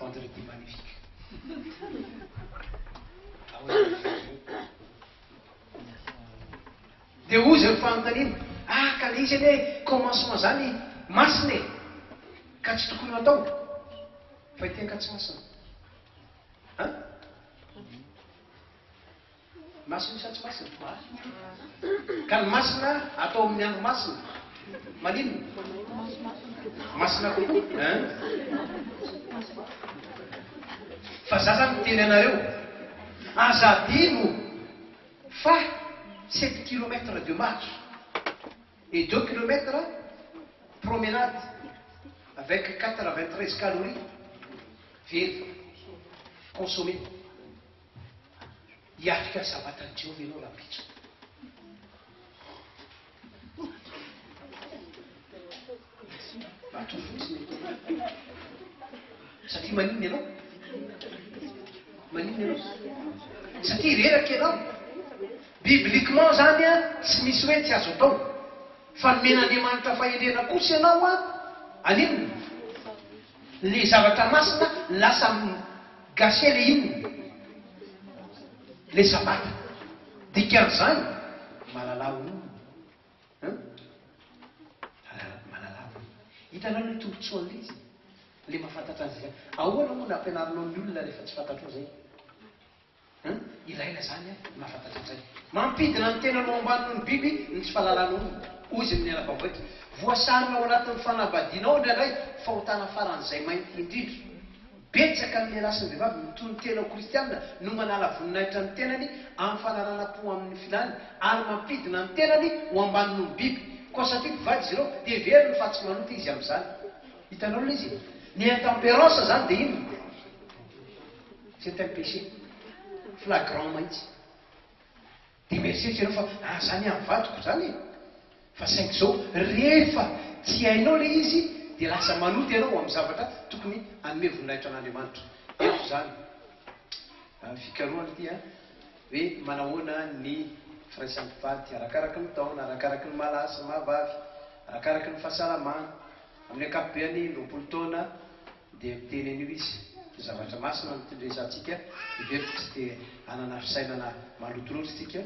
Vendredi magnifique. Ahoana ny fijery? Dia hozy ny fanontaniana, ah ka le izy anie commencement zany masina e! Ka tsy tokony ho atao. Fa ity angaha tsy masina? Hein? Masina sa tsy masina? Ka ny masina atao amin'ny andro masina. Maninona? Masina kokoa hein? Fa za zany miteny anareo, aza adino fa sept kilomètres de marche et deux kilomètres promenade avec 93 calories very consommé. Hiatrika ny Sabatan'i Jehovah ianao rahampitso. Matory fotsiny eto. Satria maninona ianao? Maninona ianao? Satria reraka ianao. Bibliquement zany an, tsy misy hoe tsy azo atao. Fa nomen'Andriamanitra fahendrena kosa ianao an, haninona? Le zavatra masina lasa gâcher le inona? Le sabata. Dikan'izany, mahalala olona. Hein? Mahalala olona. Hitanao le tombotsoan'le izy? Le mahafantatra an'izay. Ahoana moa no ampianarinao ny olona rehefa tsy fantatrao zay? Hum, ilaina izany an, ny mahafantatra an'izay. Mampidina ny tenany ho ambany noho ny biby ny tsy fahalalana olona, hoy izy amin'ny anabavoetra. Voasarona ao anatin'ny fanambadiana ao indraindray fahotana faran'izay mainty indrindra. Betsaka ny lehilahy sy ny vehivavy mitonon-tena ho kristiana no manala voninahitra ny tenany amin'ny fanaranam-po amin'ny filany ary mampidina ny tenany ho ambany noho ny biby. Koa satria mpivady izy ireo, dia heveriny fa tsy manota izy amin'izany. Hitanao ilay izy e? Ny intemperance izany dia inona? C'est un péché flagrant mahitsy. Dia mieritreritra ianao fa ah zany amin'ny vadiko zany e! Fa saingy izao rehefa tsy hainao ilay izy dia lasa manota ianao amin'ny zavatra tokony hanome voninahitra an'Andriamanitra. Eto izany fikarohana ity an, hoe manahoana ny firaisan'ny mpivady arakaraky ny taona, arakaraky ny maha lahy sy ny maha vavy, arakaraky ny fahasalamana. Amin'ny ankapobeany 20 taona Dia miteny an'io izy, zavatra masina no resahantsika, heveriko tsy dia hanana fisainana maloto loatra isika,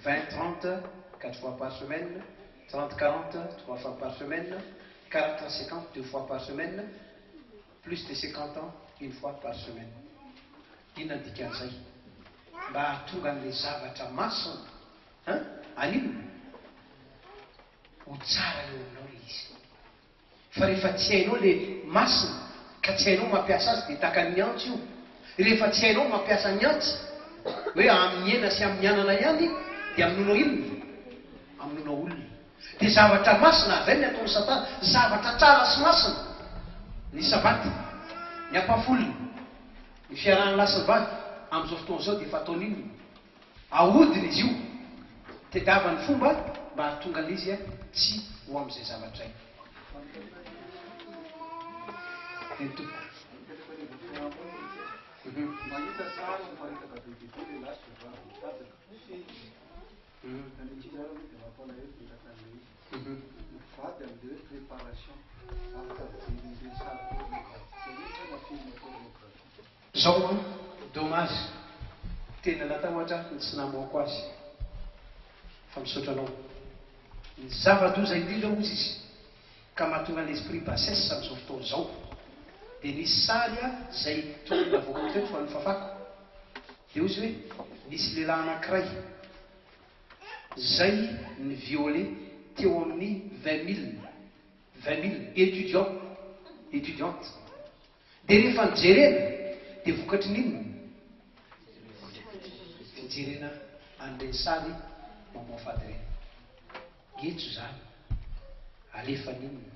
vingt trente, quatre fois par semaine, trente quarante, trois fois par semaine, quarante cinquante, deux fois par semaine, plus de cinquante ans, une fois par semaine. Inona ny dikan'izay? Mba hahatonga an'ilay zavatra masina, hein, an'inona? Ho tsara eo aminao ilay izy. Fa rehefa tsy hainao le masina ka tsy hainao mampiasa azy dia takan'ny antsy io. Rehefa tsy hainao mampiasa ny antsy, hoe amin'ny hena sy amin'ny anana ihany, dia amonoanao inona? Amonoanao olona. Dia zavatra masina, ary izay ny ataon'i Satana, zavatra tsara sy masina, ny sabata, ny ampahafolony, ny fiarahan'ny lahy sy ny vavy, amin'izao fotoana izao dia efa ataony inona? Ahodina izy io. Tediavany fomba mba hahatonga an'izy tsy ho amin'izay zavatra izay. Eny tompoko. Mahita sary miparitaka be dia be lehilahy sy vehivavy mitazaka film. Ny ankizy ary aloha dia mampalahelo be tratran'ilay izy. Ny mpivady amin'ilay hoe préparation afaka mijery ireny sary pornographique ireny ve na film pornographique. Zao an! Dommage! Tena natahotra aho ny tsy namoako azy. Fa misaotra anao. Ny zava-doza indrindra hozy izy ka mahatonga ny esprit bassesse amin'izao fotoana izao dia nisy sary izay tokony navoakako teto fa nofafako dia hozy hoe nisy lehilahy anankiray izay ni-violer teo amin'ny 20 mille, 20 mille étudiants, étudiantes. Dia rehefa nojerena dia vokatry ny inona? Fijerena an'ireny sary mamoafady ireny. Getso izany. Alefa ny inona?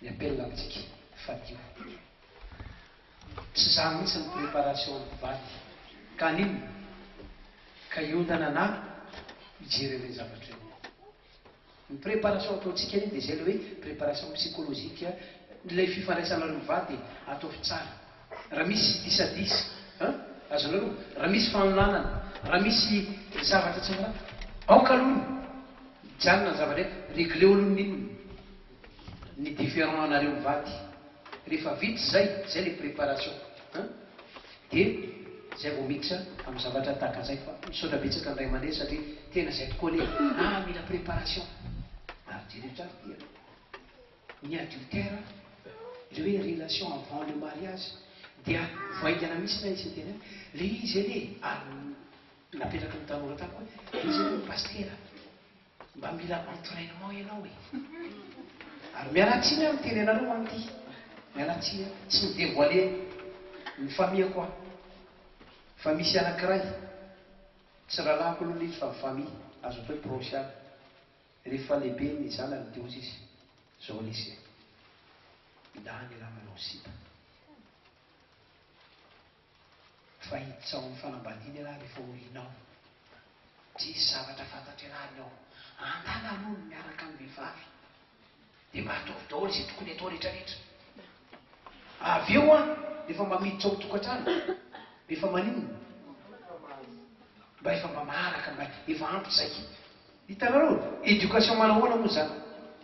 Ny appel amintsika, fadio. Tsy izany mihitsy ny préparation ny mpivady. Ka haninona? Ka hiondana na hijery ireny zavatra ireny. Ny préparation ataontsika anie dia izay ilay hoe préparation psychologique, ilay fifandraisanareo mivady ataovy tsara. Raha misy disadisa, hein, azonareo, raha misy fanolanana, raha misy zavatra tsy miraharaha, aoka aloha mijanona ny zava-drehetra, regleo aloha ny inona, ny différend anareo mivady. Rehefa vita izay, izay ilay préparation, hein. Dia zay vao miditra amin'ny zavatra tahaka an'izay fa misaotra betsaka ny ray aman-dreny satria tena zay tokoa anie ah mila préparation ary jereo tsara ity a ny adultère le hoe relation avant le mariage dia vao haingana mihitsy ilay izy niteny hoe le izy anie ary napetraky ny tanora tamiko hoe le izy anie pasitera Mba mila entrainement ianao e! Ary miala tsiny aho miteny anareo an ty, miala tsiny aho, tsy mi devoiler ny famille-ko aho, fa misy anakiray, tsy rahalahiko aloha le izy fa ny famille, azo atao hoe proche ihany, rehefa lehibe ny zanany de hozy izy, zao lesy e, lany elah manao sipa. Fa hiditra ao amin'ny fanambadiana ialahy rehefa aoriana ao. Tsisy zavatra fantatr'ialahy ny ao. Andana aloha ny miaraka amin'ny vehivavy. Dia mba ataovy daholo izay tokony atao rehetrarehetra. Avy eo an, rehefa mba miditra ao tokantrano, efa maninona? Mba efa mba maharaka, mba efa ampy izay. Hitanareo? Éducation manahoana moa izany?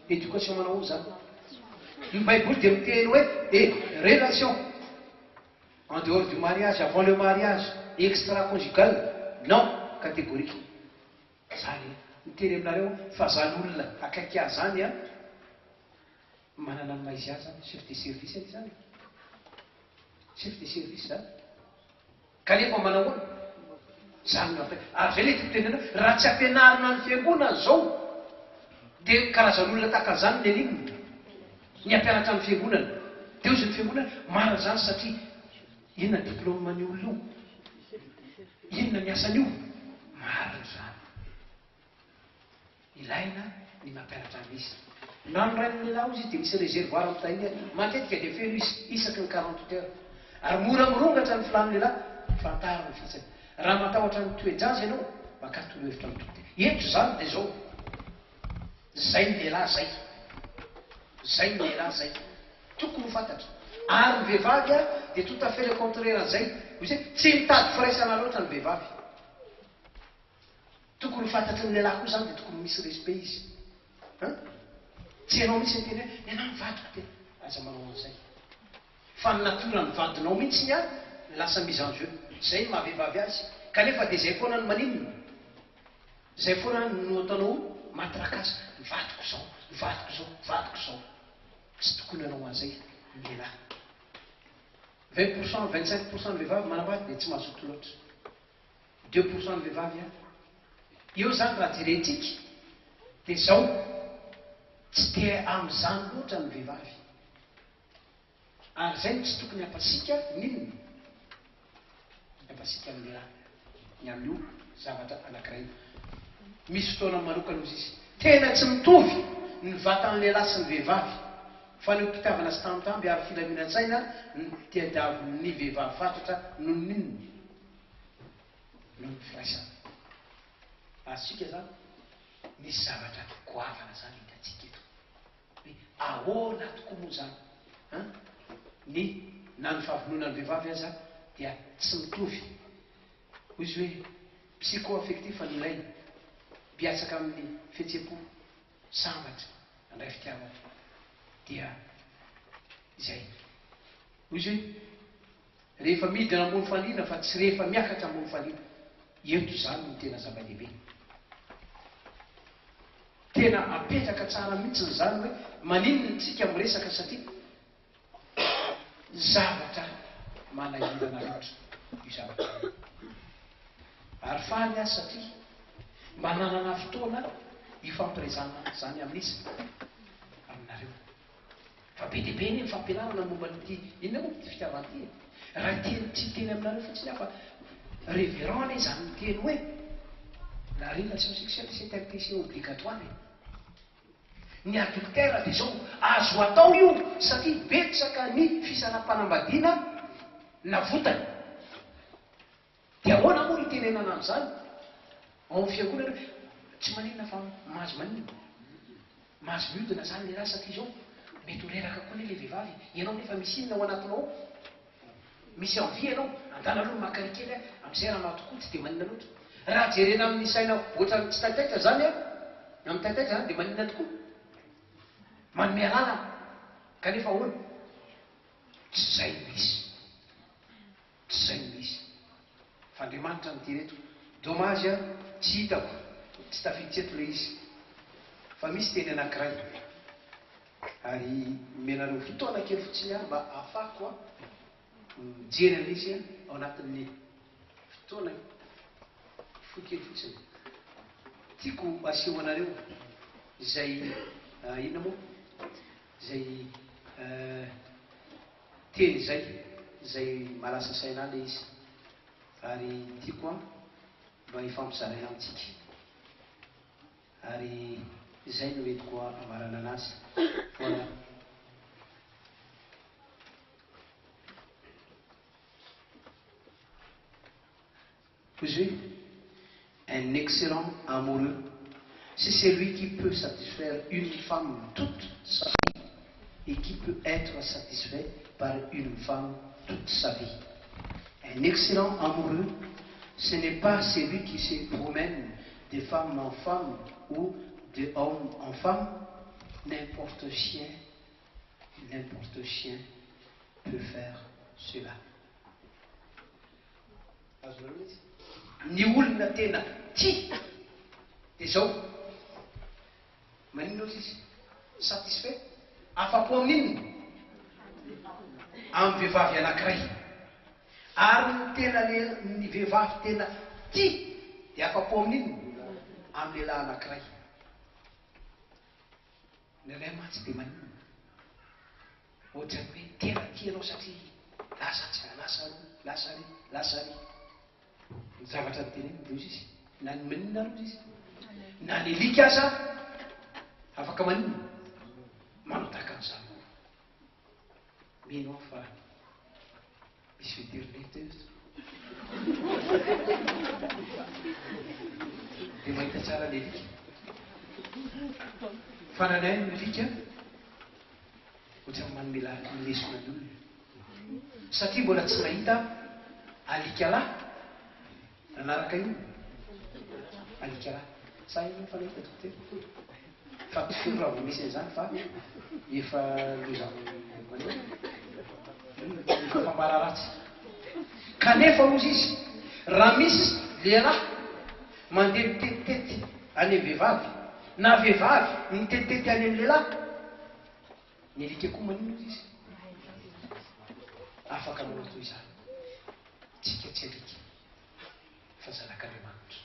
Éducation manahoana izany? Ny Baiboly dia miteny hoe e relation en dehors du mariage, avant le mariage, extra-conjugal, non, catégorique. Zany miteny aminareo fa zany olona akaiky ahy zany an, manana ny maha izy azy zany, chef de service anie zany e. Chef de service zany. Kanefa manao ahoana? Zany no atao. Ary zay le tiako tenenina, raha tsy ampianarina ny fiangonana zao, de karazan'olona tahaka an'izany ny aninona? Ny hampianatra ny fiangonana. De hozy ny fiangonana, marina zany satria inona diplôme an'io olona io? Inona ny asan'io? Marina izany. Ilaina ny mampianatra an'izy. Na ny rain'ny lehilahy hozy izy dia misy réservoir mitahiry, matetika dia feno izy isaky ny 48 heures. Ary mora mirongatra ny filàn'ny lehilahy, fantaro ny fihetsiny. Raha matahotra ny toe-jaza ianao, makà torohevitra amin'ny dokotera. Eto izany dia izao, zay ny lehilahy zay. Zay ny lehilahy zay. Tokony ho fantatra. Ary ny vehivavy dia tout à fait le contraire an'izay. Hoy izy hoe tsy mitady firaisana loatra ny vehivavy. Tokony ho fantatry ny lehilahy koa izany dia tokony misy respect izy. An? Tsy ianao mihitsy niteny hoe ny anah ny vadiko dia aza manao an'izay. Fa ny natiora ny vadinao mihitsy ny an lasa mise en jeu. Izay no maha vehivavy azy. Kanefa dia izay foana no maninona? Izay foana no ataonao matrakazy. Ny vadiko izao, ny vadiko izao, ny vadiko izao. Tsy tokony hanao an'izay ny lehilahy. 20 pourcent, 25 pourcent ny vehivavy manambady dia tsy mazoto loatra. 2 pourcent ny vehivavy an! Eo zany raha jerentsika dia zao, tsy dia amin'izany loatra ny vehivavy. Ary zay no tsy tokony hampasiaka n'inona? Hampasiaka ny lehilahy ny amin'io zavatra anankiray io. Misy fotoana manokana ozy izy. Tena tsy mitovy ny vatan'ny lehilahy sy ny vehivavy. Fanehoam-pitiavana sy tambitamby ary filaminan-tsaina no tadiavin'ny vehivavy fatratra noho ny inona? Noho ny firaisana. Azontsika izany? Misy zavatra goavana izany hitantsika eto. Hoe ahoana tokoa moa izany an? Ny na ny fahavononan'ny vehivavy aza dia tsy mitovy. Hoy izy hoe psycho-affectif no ilaina, mpiatsaka amin'ny fihetseham-po, sambatra, handray fitiavana. Dia izay. Hoy izy hoe rehefa midina ambony fandriana fa tsy rehefa miakatra ambony fandriana. Eto izany no tena zava-dehibe. Tena apetraka tsara mihitsiny izany hoe maninona tsika miresaka satria zavatra manahirana loatra io zavatra io. Ary faly aho satria mba nanana fotoana hifampirezana izany amin'iza? Aminareo. Fa be dia be anie ny fampianarana momba an'ity, inona moa ity fitiavana ity e? Raha hiteny, tsy hiteny aminareo fotsiny aho fa révérend anie izany miteny hoe la relation sexuelle c'est un péché obligatoire e. Ny adultère dia izao, azo atao io satria betsaka ny fisaraham-panambadiana navotany. Dia ahoana moa itenenana an'izany ao amin'ny fiangonana hoe tsy maninona fa mahazo maninona? Mahazo miodina izany lehilahy satria izao mety ho reraka koa anie ilay vehivavy e! Ianao nefa misy inona ao anatinao ao? Misy envie ianao, andana aloha maka ry kely a, amin'izay raha maty koa tsy dia maninona loatra. Raha jerena amin'ny saina ohatran'ny tsy taitaitra izany an, amin'ny taitaitra izany dia maninona tokoa? Manome alalana, kanefa ahoana? Tsy izay no izy. Tsy izay no izy. Fa Andriamanitra no tia ireto. Dommage an, tsy hitako, tsy tafiditra eto ilay izy. Fa misy teny anankiray. Ary omenareo fotoana kely fotsiny aho mba ahafahako an, mijery an'ilay izy an, ao anatin'ny fotoana fohy kely fotsiny. Tiako aseho anareo izay, inona moa? Izay Teny izay, izay mahalasa saina ahy ilay izy ary tiako an mba hifampizaraina amintsika ary izay no entiko hamaranana azy. Voilà. Hoy izy hoe, Un excellent amoureux, c'est celui qui peut satisfaire une femme toute sa vie et qui peut être satisfait par une femme toute sa vie. Un excellent amoureux, ce n'est pas celui qui se promène de femme en femme ou de homme en femme, n'importe chien. N'importe chien peut faire cela. Azonareo ilay izy? Ny olona tena tia dia izao, maninona ozy izy? Satisfait? Afa-po amin'inona? Amin'ny vehivavy anankiray. Ary ny tena ny vehivavy tena tia dia afa-po amin'inona? Amin'ny lehilahy anankiray. Ny anay mantsy dia maninona? Ohatran'ny hoe tena tia anao satria lasa tsy lasa aloha, lasa ary, lasa ary. Ny zavatra noteneniny dia hozy izy, na ny maninona ary hozy izy, na ny alika aza afaka maninona? Manao tahaka an'izany koa. Mino aho fa misy vétérinaire teo eto. Dia mahita tsara ny alika. Fa na ny ahy ny alika ohatran'ny manome lesona ny olona. Satria mbola tsy nahita alika lahy nanaraka io. Alika lahy. Sa inona fa nahita dokotera? Fa tifiro raha vao misy an'izany fa efa loza maneno. Efa fambara ratsy. Kanefa hozy izy, raha misy lehilahy mandeha mitetitety any amin'ny vehivavy, na vehivavy mitetitety any amin'ny lehilahy, ny alika koa maninona hozy izy? Afaka manao toy izany. Tsika tsy alika fa zanak'Andriamanitra.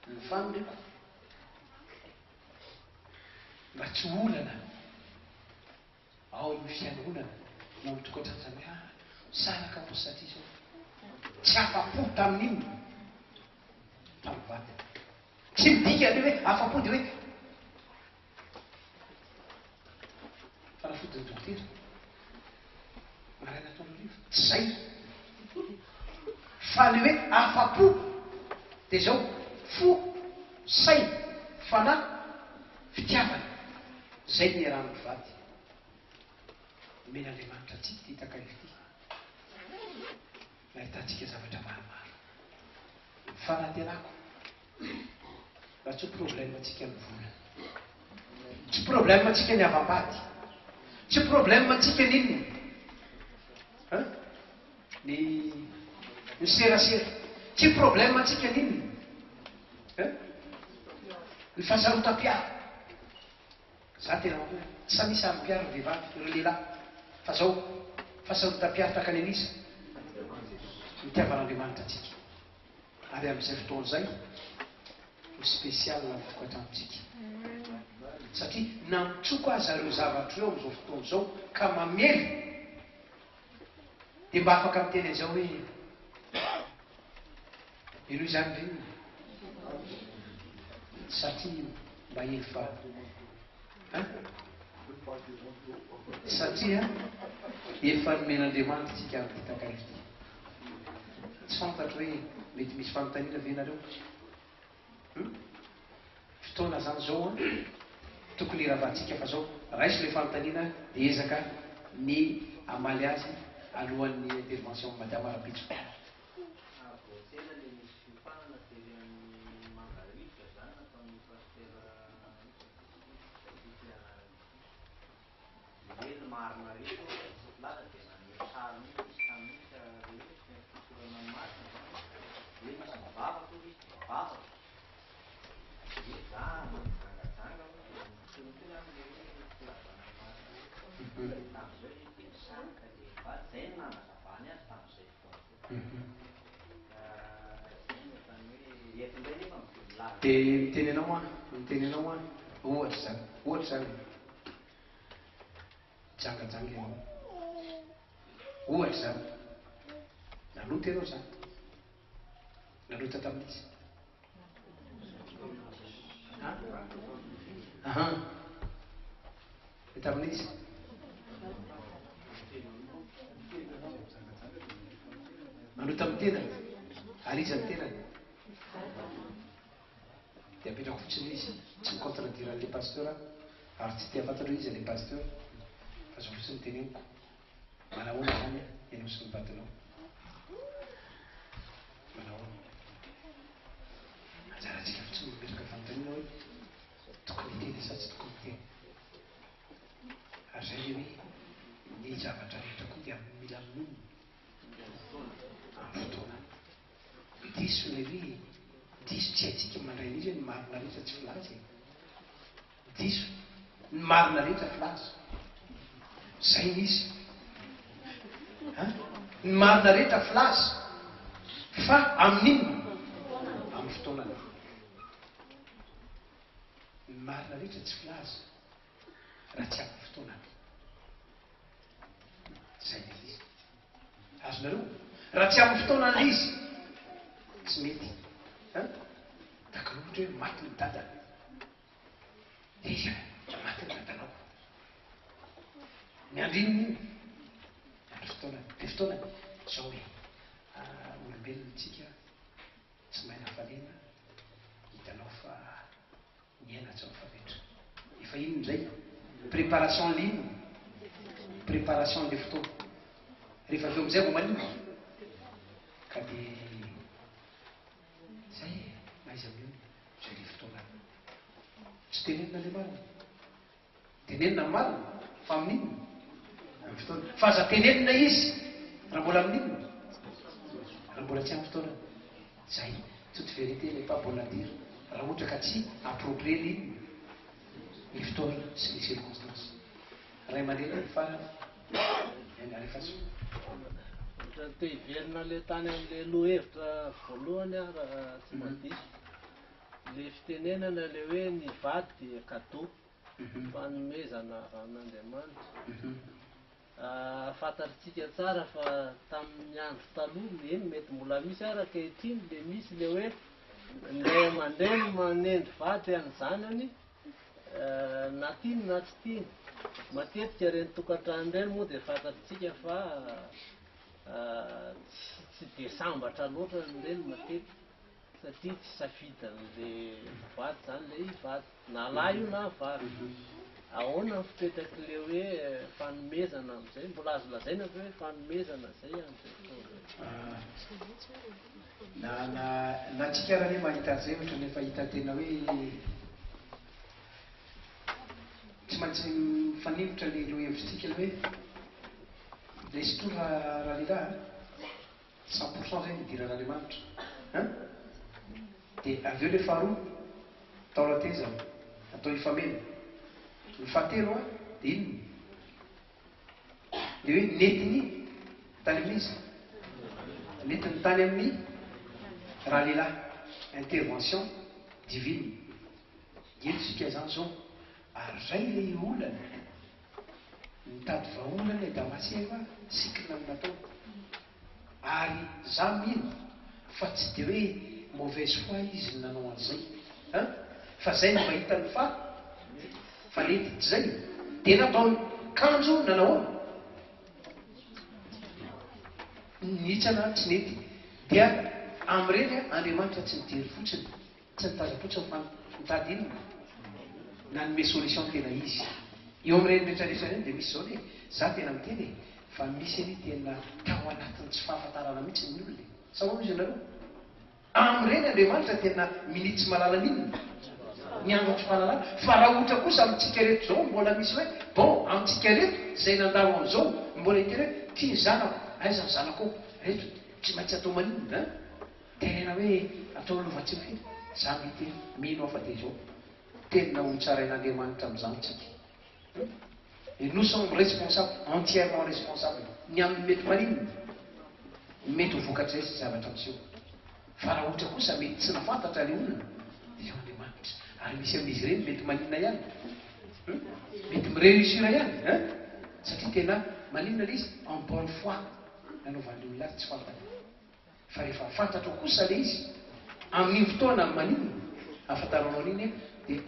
Ny faniriako mba tsy ho olana ao amin'ny fiangonana na ao amin'ny tokantrano izany hoe ah, misaraka aho satria izao tsy afa-po tamin'inona tamin'ny vadiny. Tsy midika ilay hoe afa-po dia hoe Fanafodin'ny dokotera. Maraina atoandro hariva. Tsy izay. Fa le hoe afa-po dia izao, fo, saina, fanahy, fitiavana. Izay no iarahan'ny mpivady. Nomen'Andriamanitra antsika ity takariva ity. Nahitantsika zavatra maromaro. Ny fanantenako. Mba tsy ho problème tsika ny vola. Tsy problème tsika ny havam-bady. Tsy problème tsika ny inona? Hein? Ny ny serasera. Tsy problème tsika ny inona? Hein? Ny fahasarotam-piaro. Za tena mampiono. Tsy samy saro-piaro ny vehivavy, ireo lehilahy. Fa zao, fahasarotam-piaro tahaka ny an'iza? Nitiavan'Andriamanitra antsika. Ary amin'izay fotoana izay ho spécial ny tokantranontsika. Satria na mitroka aza ireo zavatra ireo amin'izao fotoana izao ka mamely dia mba afaka miteny an'izao hoe henoy izany ry inona satria mba efa hein? Satria efa nomen'Andriamanitra isika amin'ity takariva ity. Tsy fantatro hoe mety misy fanontaniana ve nareo? Hum? Fotoana zany zao an, tokony hiravantsika fa zao, raiso le fanontaniana de ezaka ny hamaly azy alohan'ny intervention madama rahampitso. Vao tsy ela le nisy fiofanana tery amin'ny Mangarivotra zany nataon'ny Pasitera Ity anarany ity. Hoe ny marina rehetra hoy tsy mpilaza dia naneho sary mihitsy izy tamin'iny ka le hoe tena fisorana ny marina izany hoe misy mivavaka hoy izy dia mivavaka hoe za mijangajanga hoy dia mitonitony aho le hoe filazana ny marina rehetra dia tamin'izay izy dia nisaraka le vady zay no nanazavany azy tamin'izay fotoana izay ka zay no ohatran'ny hoe eto indray nefa milaza Dia miteny anao aho, miteny anao aho, ohatra izany, ohatra izany e. Mijangajanga ianao. Ohatra izany. Nanota ianao izany. Nanota tamin'iza? Aha. Tamin'iza? Manota amin'ny tenany. Ary iza ny tenany? Dia apetrako fotsiny eo izy, tsy mi-contredire an'ilay pasteur aho, ary tsy te hahafantatra hoe iza ilay pasteur, fa zao fotsiny no teneniko, manahoana izany ianao sy ny vadinao? Manahoana? Anjarantsika fotsiny no mametraka fanontaniana hoe tokony hiteny sa tsy tokony hiteny. Ary izay ilay hoe. zavatra rehetra koa dia mila amin'inona? Amin'ny fotoanany. Diso ilay hoe diso tsy haintsika mandray an'izy hoe ny marina rehetra tsy filaza e. Diso. Ny marina rehetra filaza. Zay ny izy. An? Ny marina rehetra filaza. Fa amin'inona? Amin'ny fotoanany. Ny marina rehetra tsy filaza raha tsy amin'ny fotoanany. Zay ilay izy. Azonareo? Raha tsy amin'ny fotoanany ilay izy, tsy mety. An? Tahaka ny ohatra hoe maty ny dadany. Dia izy maty ny dadanao. Miandry inona iny? Miandry fotoanany. Dia fotoanany, izao hoe, olombelona tsika, tsy mahay nafaliana, hitanao fa Ny aina tsy mifametra. Efa inona indray? Préparation le inona? Préparation le fotoana. Rehefa avy eo amin'izay vao maninona? Ka dia zay e, mahaiza mionona, zay le fotoana. Tsy tenenina le marina. Tenenina ny marina, fa amin'inona? Amin'ny fotoana. Fa aza tenenina izy raha mbola amin'inona? Raha mbola tsy amin'ny fotoanany. Zay. Toute vérité n'est pas bonne à dire raha ohatra ka tsy approprié ny inona? Ny fotoana sy ny circonstances. Ray aman-dreny ny farany. Eny alefaso. Ohatran'ny te hiverina le tany amin'le lohahevitra voalohany aho raha tsy mba diso. Le fitenenana le hoe ny vady dia cadeau, fanomezana avy amin'Andriamanitra. Fantatritsika tsara fa tamin'ny andro taloha, eny mety mbola misy ary ankehitriny, le misy le hoe ny ray aman-dreny manendry vady an'ny zanany na tiany na tsy tiany. Matetika ireny tokantrano ireny moa dia fantatritsika fa tsy dia sambatra loatra ny reny matetika. Satria tsy safidin'le mpivady zany le hivady, na lahy io na vavy. Ahoana ny fipetrak'le hoe fanomezana amzay? Mbola azo lazaina ve hoe fanomezana zay amzay fotoana zay? Na na na tsika ary anie mahita an'izay ohatran'ny efa hita tena hoe tsy maintsy mifaningotra ny lohahevitsika le hoe le sinto ralehilahy a! 100% zay ny idiran'Andriamanitra hein! Dia avy eo le faharoa taolan-tehezana atao hifameno. Ny fahatelo an dia inona? Le hoe nentiny tany amin'iza? Nentiny tany amin'ny ralehilahy, intervention divine. Eto isika zany zao ary zay le olana. Mitady vahaolana i Damasera sikina amin'ny natao. Ary za mino fa tsy de hoe mauvaise foi izy no nanao an'izay an! Fa zay no mba hitany fa fa nety, tsy zay? De nataony kanjo nanahoana? Nihitsana tsy nety. Dia amin'ireny Andriamanitra tsy mijery fotsiny. Tsy nitazam-potsiny fa nitady inona? Nanome solution tena izy. Eo amin'ireny rehetra rehetra ireny dia misy izao anie, za tena miteny e, fa misy anie tena tao anatin'ny tsy fahafantarana mihitsy ny olona e. Sa ahoana ozy ianareo? Amin'ireny Andriamanitra tena minia tsy mahalala n'inona? Ny andro tsy fahalalana. Fa raha ohatra kosa amintsika reto izao mbola misy hoe bon amintsika reto izay nandalo an'izao mbola hiteny hoe ty ny zanako, aiza ny zanakao? Reto tsy maintsy atao maninona an? Tenena hoe atao lova tsy mifidy, za mety mino aho fa dia izao tena ho tsarain'Andriamanitra amin'izany tsika et nous sommes responsables, entièrement responsables ny amin'ny mety maninona, ny mety ho vokatr'izay sy zavatra miseho. Fa raha ohatra kosa mety tsy nafantatra ilay olona dia izao Andriamanitra, ary misy amin'izy ireny mety maninona ihany, mety mi-réussir ihany hein, satria tena maninona ilay izy en bonne foi nanaovan'ilay olona azy tsy fantany. Fa rehefa fantatrao kosa le izy, amin'iny fotoana maninona ahafantaranao an'iny dia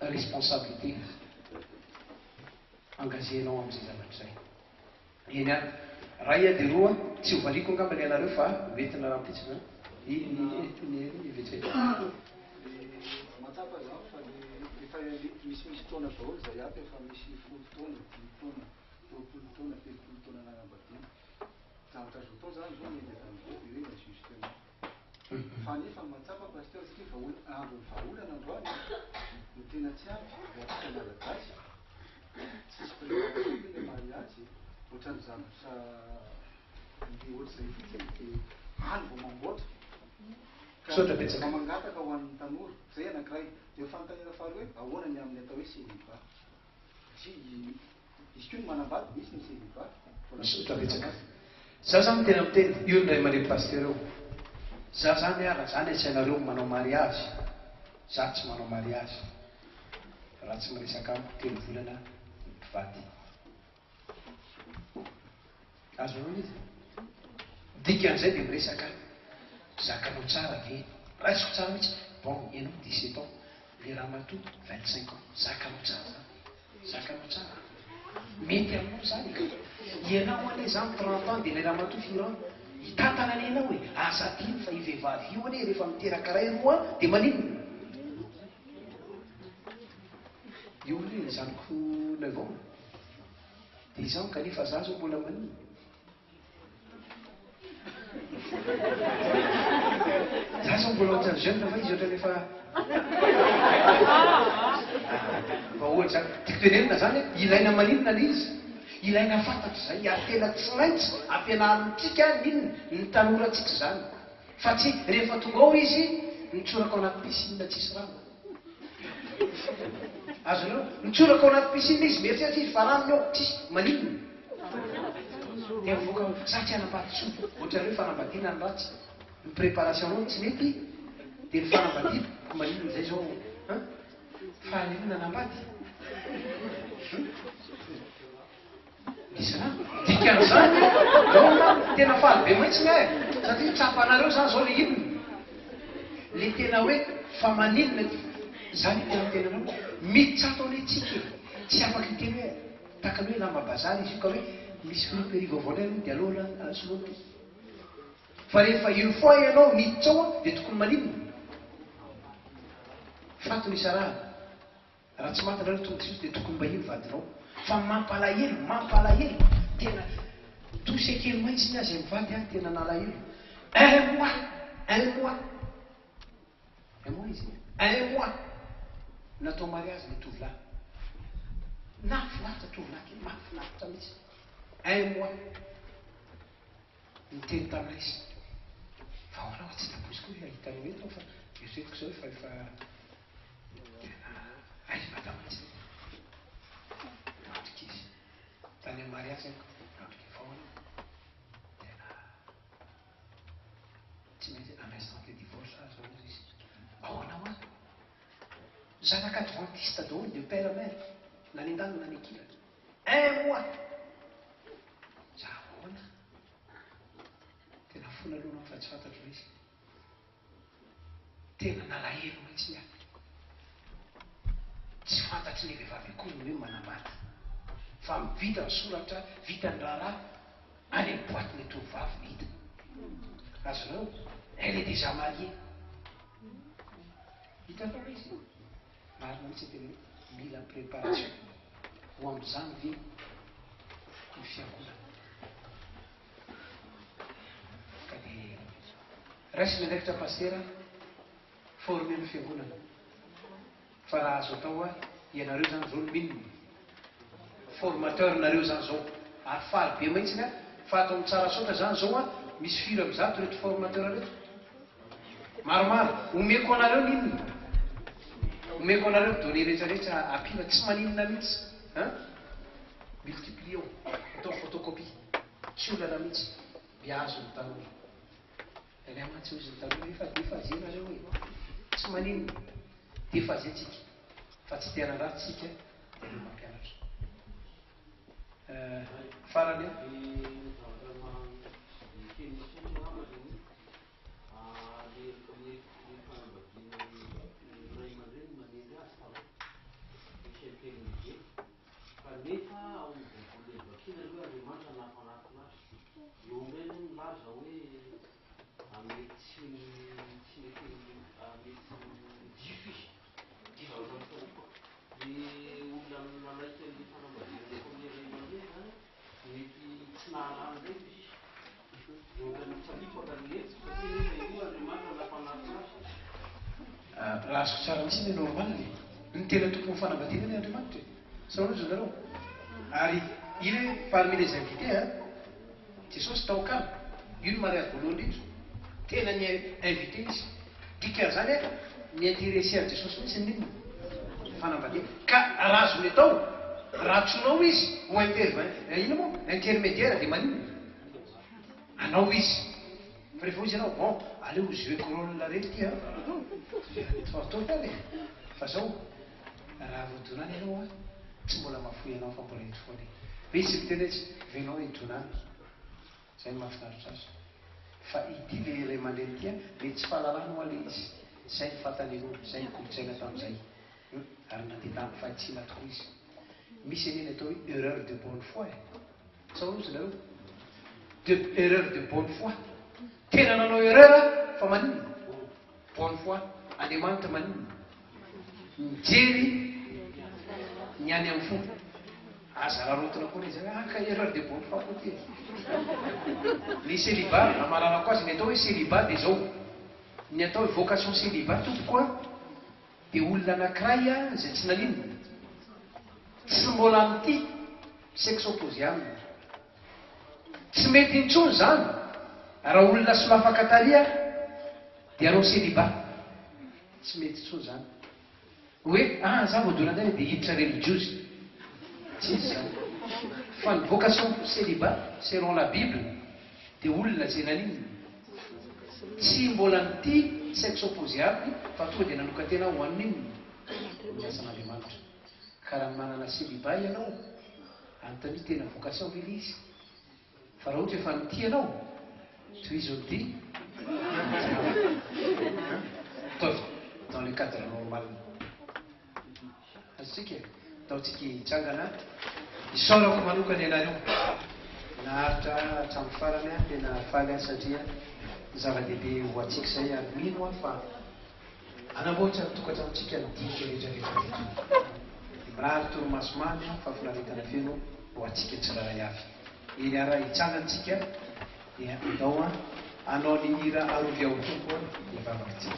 responsabilité engagé-nao amin'izay zavatra izay. Eny ary, ray dia roa, tsy ho valiako angamba ny anareo fa hoentina rahampitso izany. Ny ny ny vetivety. Mahatsapa izany fa le efa misimisy taona daholo izay ato efa misy folo taona, dimy taona, 20 taona, 30 taona nanambadiana. Zavatra azo atao zany zao miainga avy amizao de hoe ny ajustement. Fa nefa mahatsapa Pasteur satria vahaolana andron'ny vahaolana androany no tena tsy ampy ho antsika Malagasy. Tsisy préparation ve le mariage e? Ohatran'ny zavatra le ohatr'izay fotsiny dia any vao mamboatra. Ka Misaotra betsaka. mba mangataka ho an'ny tanora. Izay anankiray. Dia fanontaniana faharoa hoe ahoana ny amin'ny atao hoe célibat? Satria izy koa ny manambady misy ny célibat. Misaotra betsaka. Za zany tena miteny, io ny ray aman-dreny pasitera io. Za zany ah raha zany asainareo manao mariage, za tsy manao mariage raha tsy miresaka amiko telo volana ny mpivady. Azonao ilay izy? Dikan'izay dia miresaka zakanao tsara ve? Raisiko tsara mihitsy, bon ianao 17 ans, le ramatoa 25 ans, zakanao tsara zany. Zakanao tsara. Mety aminao zany e. Ianao anie zany 30 ans dia ilay ramatoa firy ans? Hitantana anie ianao e. Aza adino fa io vehivavy io anie rehefa miteraka ray roa dia maninona? Io anie zanako neuf ans. Dix ans kanefa za zao mbola maninona? Za zao mbola ohatran'ny jeune fa izy ohatran'ny efa fa ohatra zany. Tiako tenenina zany hoe ilaina maninona le izy? Ilaina fantatra zay ary tena tsy maintsy ampianarintsika n'inona? Ny tanorantsika zany. Fa tsy rehefa tonga ao izy mitsoraka ao anaty piscine tsisy rano. Azonareo? Mitsoraka ao anaty piscine izy, mieritreritra izy fa rano ny ao, tsisy, maninona? Dia mivoaka ao, za tsy hanambady intsony. Ohatran'ny hoe fanambadiana ny ratsy, ny préparation nao no tsy mety, dia ny fanambadiana, koa maninona izay izao an? Faly ery nanambady? Hum? Misy rano. Dikan'izany, donc tena faly be mihitsy aho e! Satria tsapanareo zany zao le inona? Le tena hoe fa maninona ty? Zany tena miteny anao, miditra ato anie tsika e! Tsy afaka hiteny hoe tahaka ny hoe lamba bazary izy io ka hoe misy friperie vaovao indray aloha dia aleo aloha soloina ity. Fa rehefa une fois ianao miditra ao dia tokony maninona? Faty no isarahana. Raha tsy maty nareo tonga Jesosy dia tokony mba iny vadinao fa mampalahelo mampalahelo tena touche kely maintsy ny azy mivady an tena nalahelo un mois un mois un mois izy un mois natao mariage le tovolahy nahafinaritra tovolahy kely mahafinaritra mihitsy un mois niteny taminay izy fa ahoana fa tsy nampoiziko hoe hitanao eto aho fa eritreretiko izao efa efa Tena aiza madama mihitsy Nandrika izy. Tany amin'ny mariazy aho nandrika fa ahoana? Tena tsy maintsy un instant de divorce aho zao hozy izy. Ahoana hoa? Zanaka adventiste daholo de père mère na ny andaniny na ny ankilany. Un mois. Za ahoana? Tena fona aloha anao fa tsy fantatro ilay izy. Tena nalahelo mihitsy aho. Tsy fantatry ny vehivavy akory ny hoe manambady. Fa vita ny soratra, vita ny raharaha, any amin'ny boite ny tovovavy no hita. Azonao? Elle est déjà mariée. Hitanao ilay izy? Marina mihitsy ny teny hoe mila préparation. Ho amin'izany ve ny fiangonana? Ka dia raiso ny andraikitra Pasitera, former ny fiangonana. Fa raha azo atao a, ianareo zany zao no minina. Formateur nareo zany zao. Ary faly be mihitsy a, fa ato amin'ny Tsarasaotra zany zao a, misy firy amby zato reto formateur reto? Maromaro. Omeko anareo ny inona? Omeko anareo ny données rehetra rehetra ampiana, tsy maninona mihitsy. Hein? Multiplier-o, atao photocopie. Tsy olana mihitsy. Mihazo ny tanora. Indraindray mantsy hozy ny tanora efa déphasé nareo e. Tsy maninona. Déphasé tsika. Fa tsy te hanaratsy tsika dia aleo mampianatra. Euh, farany an. Ny zavatra miteny foana angamba dia hoe le le le fanambadiana ny ray aman-dreny manendry azy taloha misy intermédiaire. Kanefa ao amin'ny Baiboly vakiana aloha Andriamanitra nahafanatona azy. Eo indray aloha milaza hoe mety tsy tsy mety mety diso izy. Diso avy amin'ny fahotako. Ny olona nanaiky an'ilay fanambadiana nataon'ny ray aman-dreny izany mety tsy nahalala indray izy. Dia ohatran'ny mitsalipaka ny hevitra satria nefa io Andriamanitra nahafanatona azy. Raha azoko tsara mihitsy anie normal e! Ny tena tompon'ny fanambadiana anie Andriamanitra e! Sa ahoana ry zareo? Ary. Il est parmi les invités hein. Jesosy tao Kana. Io no mariazy voalohany indrindra. Tena ni invité izy. Dikan'izany hoe mi-intéresser an'i Jesosy mihitsy ny inona? Fanambadiana. Ka raha azony atao, raha antsoinao izy ho interven, inona moa? Intermédiaire dia maninona? Anao izy. Fa rehefa hoy izy ianao, bon, aleo ho jouer-ko rôle rery ity an. Ataovy ihany e. Fa zao, raha voadona any ianao an, tsy mbola mahafoy anao fa mbola eto foana e. Be izy miteny hoe tsy venao hidona any. Zay no mahafinaritra azy. Fa ity le ray aman-dreny ity an, mety tsy fahalalana hoa le izy. Zay ny fantany aloha, zay ny kolontsaina tamin'izay. Hum, ary nandeha tamin'ny fahitsiana tokoa izy. Misy anie ny atao hoe erreur de bonne foi e. Sao hozy nareo? De erreur de bonne foi. Tena nanao erreur aho fa maninona? Bonne foi. Andriamanitra maninona? Mijery ny any amin'ny fo. Aza araraotina koa ilay izy hoe ah ka erreur de bonne foi koa ity e. Ny célibat, hamaranako azy, ny atao hoe célibat dia izao. Ny atao hoe vocation célibat tompoko a, dia olona anankiray izay tsy naninona, tsy mbola nitia sexe opposé aminy. Tsy mety intsony izany raha olona solafaka tary dia hanao célibat. Tsy mety intsony izany. Hoe ah za vao dona indray dia hiditra relijiozy. Tsy izy izany. Fa ny vocation célibat selon la bible dia olona izay naninona? Tsy mbola nitia sexe opposé aminy fa tonga dia nanokan-tena ho an'inona? Ny asan'Andriamanitra. Ka raha manana célibat ianao, anontanio tena vocation ve ilay izy? Fa raha ohatra efa nitia ianao, tohizo ny dia, ataovy dans le cadre normal. Azontsika e? Ataontsika hitsangana. Isaorako manokana ianareo naharitra hatramin'ny farany aho, tena faly aho satria zava-dehibe ho antsika izay ary mino aho fa hanamboatra ny tokantranontsika ny dinika rehetra rehetra teto. Dia mirary torimaso mamy aho, fahafinaretana feno ho antsika tsirairay avy. Eny ary hitsangana tsika dia andao hanao ny hira Arovy aho Tompo dia hivavaka tsika.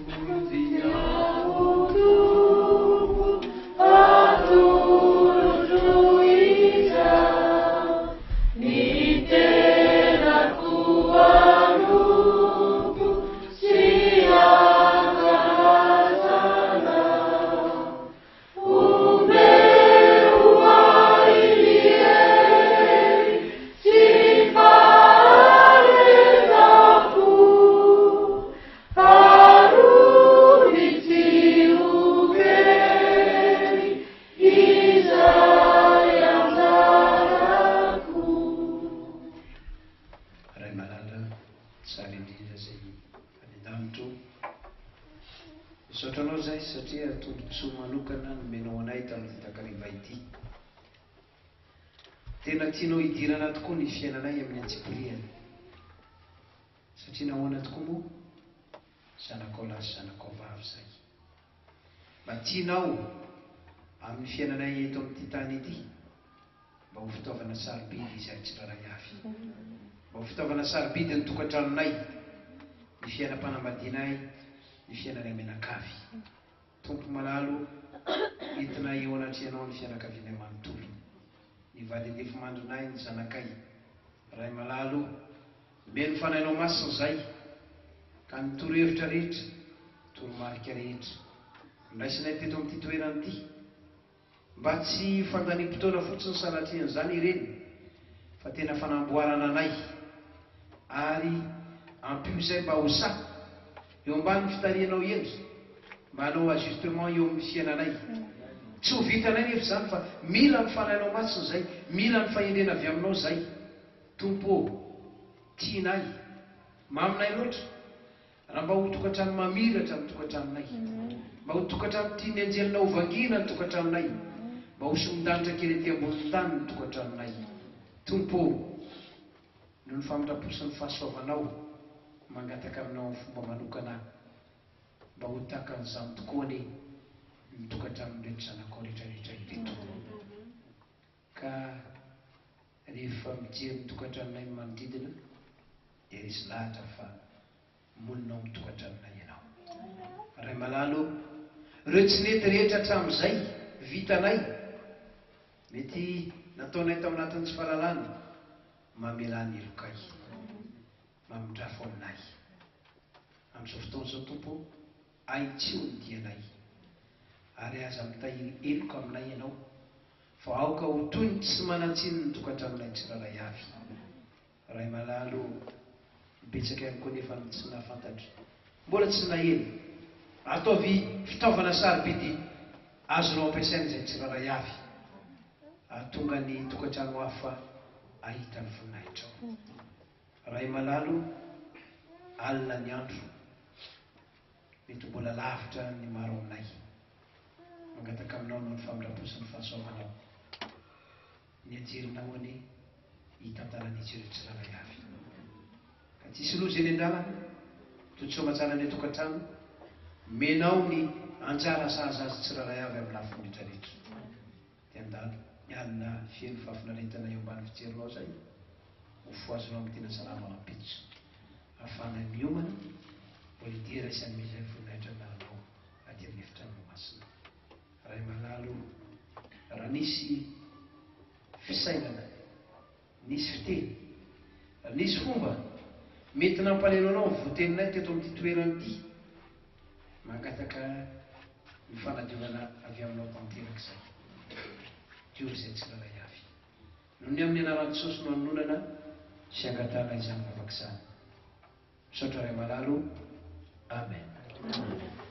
Arovy aho Tompo, atolotro izao ny tenako hanompo sy hankalazanao. Omeo ahy ny hery sy faharetam-po, arovy tsy ho very izay anjarako. Ray malala, tsara indrindra izay any an-danitra ô. Misaotra anao izahay satria tombontsoa manokana nomenao anay tamin'ity takariva ity. Tena tianao hidirana tokoa ny fiainanay amin'ny antsipirihany. Satria nahoana tokoa moa? Zanakao lahy sy zanakao vavy izay. Mba tianao amin'ny fiainanay eto amin'ity tany ity mba ho fitaovana sarobidy izahay tsirairay avy. Mba ho fitaovana sarobidy ny tokantranonay, ny fiainam-panambadianay, ny fiainanay mianakavy. Tompo malala o, entinay eo anatrehanao ny fianakavianay manontolo. Ny vady andefimandrinay, ny zanakay. Ray malala o, omeo ny Fanahinao Masina izahay, ka ny torohevitra rehetra, toromarika rehetra, noraisinay teto amin'ity toerana ity, Mba tsy fandaniam-potoana fotsiny sanatrian'izany ireny fa tena fanamboarana anay ary ampio izay mba ho sahy eo ambanin'ny fitarihanao hendry mba hanao ajustement eo amin'ny fiainanay. Tsy ho vitanay nefa izany fa mila ny Fanahinao Masina izay, mila ny fahendrena avy aminao izay. Tompo ô, tianay, maminay loatra. Raha mba ho tokantrano mamiratra ny tokantranonay, mba ho tokantrano tian'ny anjelinao hovangiana ny tokantranonay, mba ho somondanitra kely ety ambonin'ny tany ny tokantranonay. Tompo ô, noho ny famindram-po sy ny fahasoavanao, mangataka aminao amin'ny fomba manokana aho, mba ho tahaka an'izany tokoa anie ny tokantranon'ireto zanakao rehetrarehetra ireto. Ka rehefa mijery ny tokantranonay ny manodidina, dia resy lahatra fa monina ao amin'ny tokantranonay ianao. Ray malala ô, Ireo tsy nety rehetra hatramin'izay vitanay, mety nataonay tao anatin'ny tsy fahalalana, mamelà ny helokay. Mamindrafo aminay. Amin'izao fotoana izao, Tompo ô, ahitsio ny dianay. Ary aza mitahiry heloka aminay Ianao, fa aoka ho toy ny tsy manan-tsiny ny tokantranonay tsirairay avy. Ray malala ô, betsaka ihany koa anefa ny tsy nahafantatra, mbola tsy naheno. Ataovy fitaovana sarobidy azonao ampiasaina izay tsirairay avy, hahatonga ny tokantrano hafa hahita ny voninahitrao. Ray malala ô, alina ny andro, mety ho mbola lavitra ny maro aminay. Mangataka aminao noho ny famindram-po sy ny fahasoavanao. Ny anjelinao anie hitantanan'izy ireo tsirairay avy. Ka tsy hisy loza eny an-dalana, toy soamatsara any an-tokantrano, omenao ny anjara sahaza azy tsirairay avy amin'ny lafiny rehetrarehetra. Dia handalo ny alina feno fahafinaretana eo ambany fijerinao izay, ho fohazinao amin'ny tena salama rahampitso. Ahafahanay miomana, mbola hidera sy hanome izay voninahitra anaranao aty amin'ny efitranonao masina. Ray malala o, raha nisy fisainana, nisy fiteny, raha nisy fomba mety nampalahelo anao ny voteninay teto amin'ity toerana ity, mangataka ny fanadiovana avy aminao tanteraka izay. Diovy izay tsirairay avy. Noho ny amin'ny anaran'i Jesosy no anononana sy angatahana izany vavaka izany. Misaotra Ray malala o. Amen.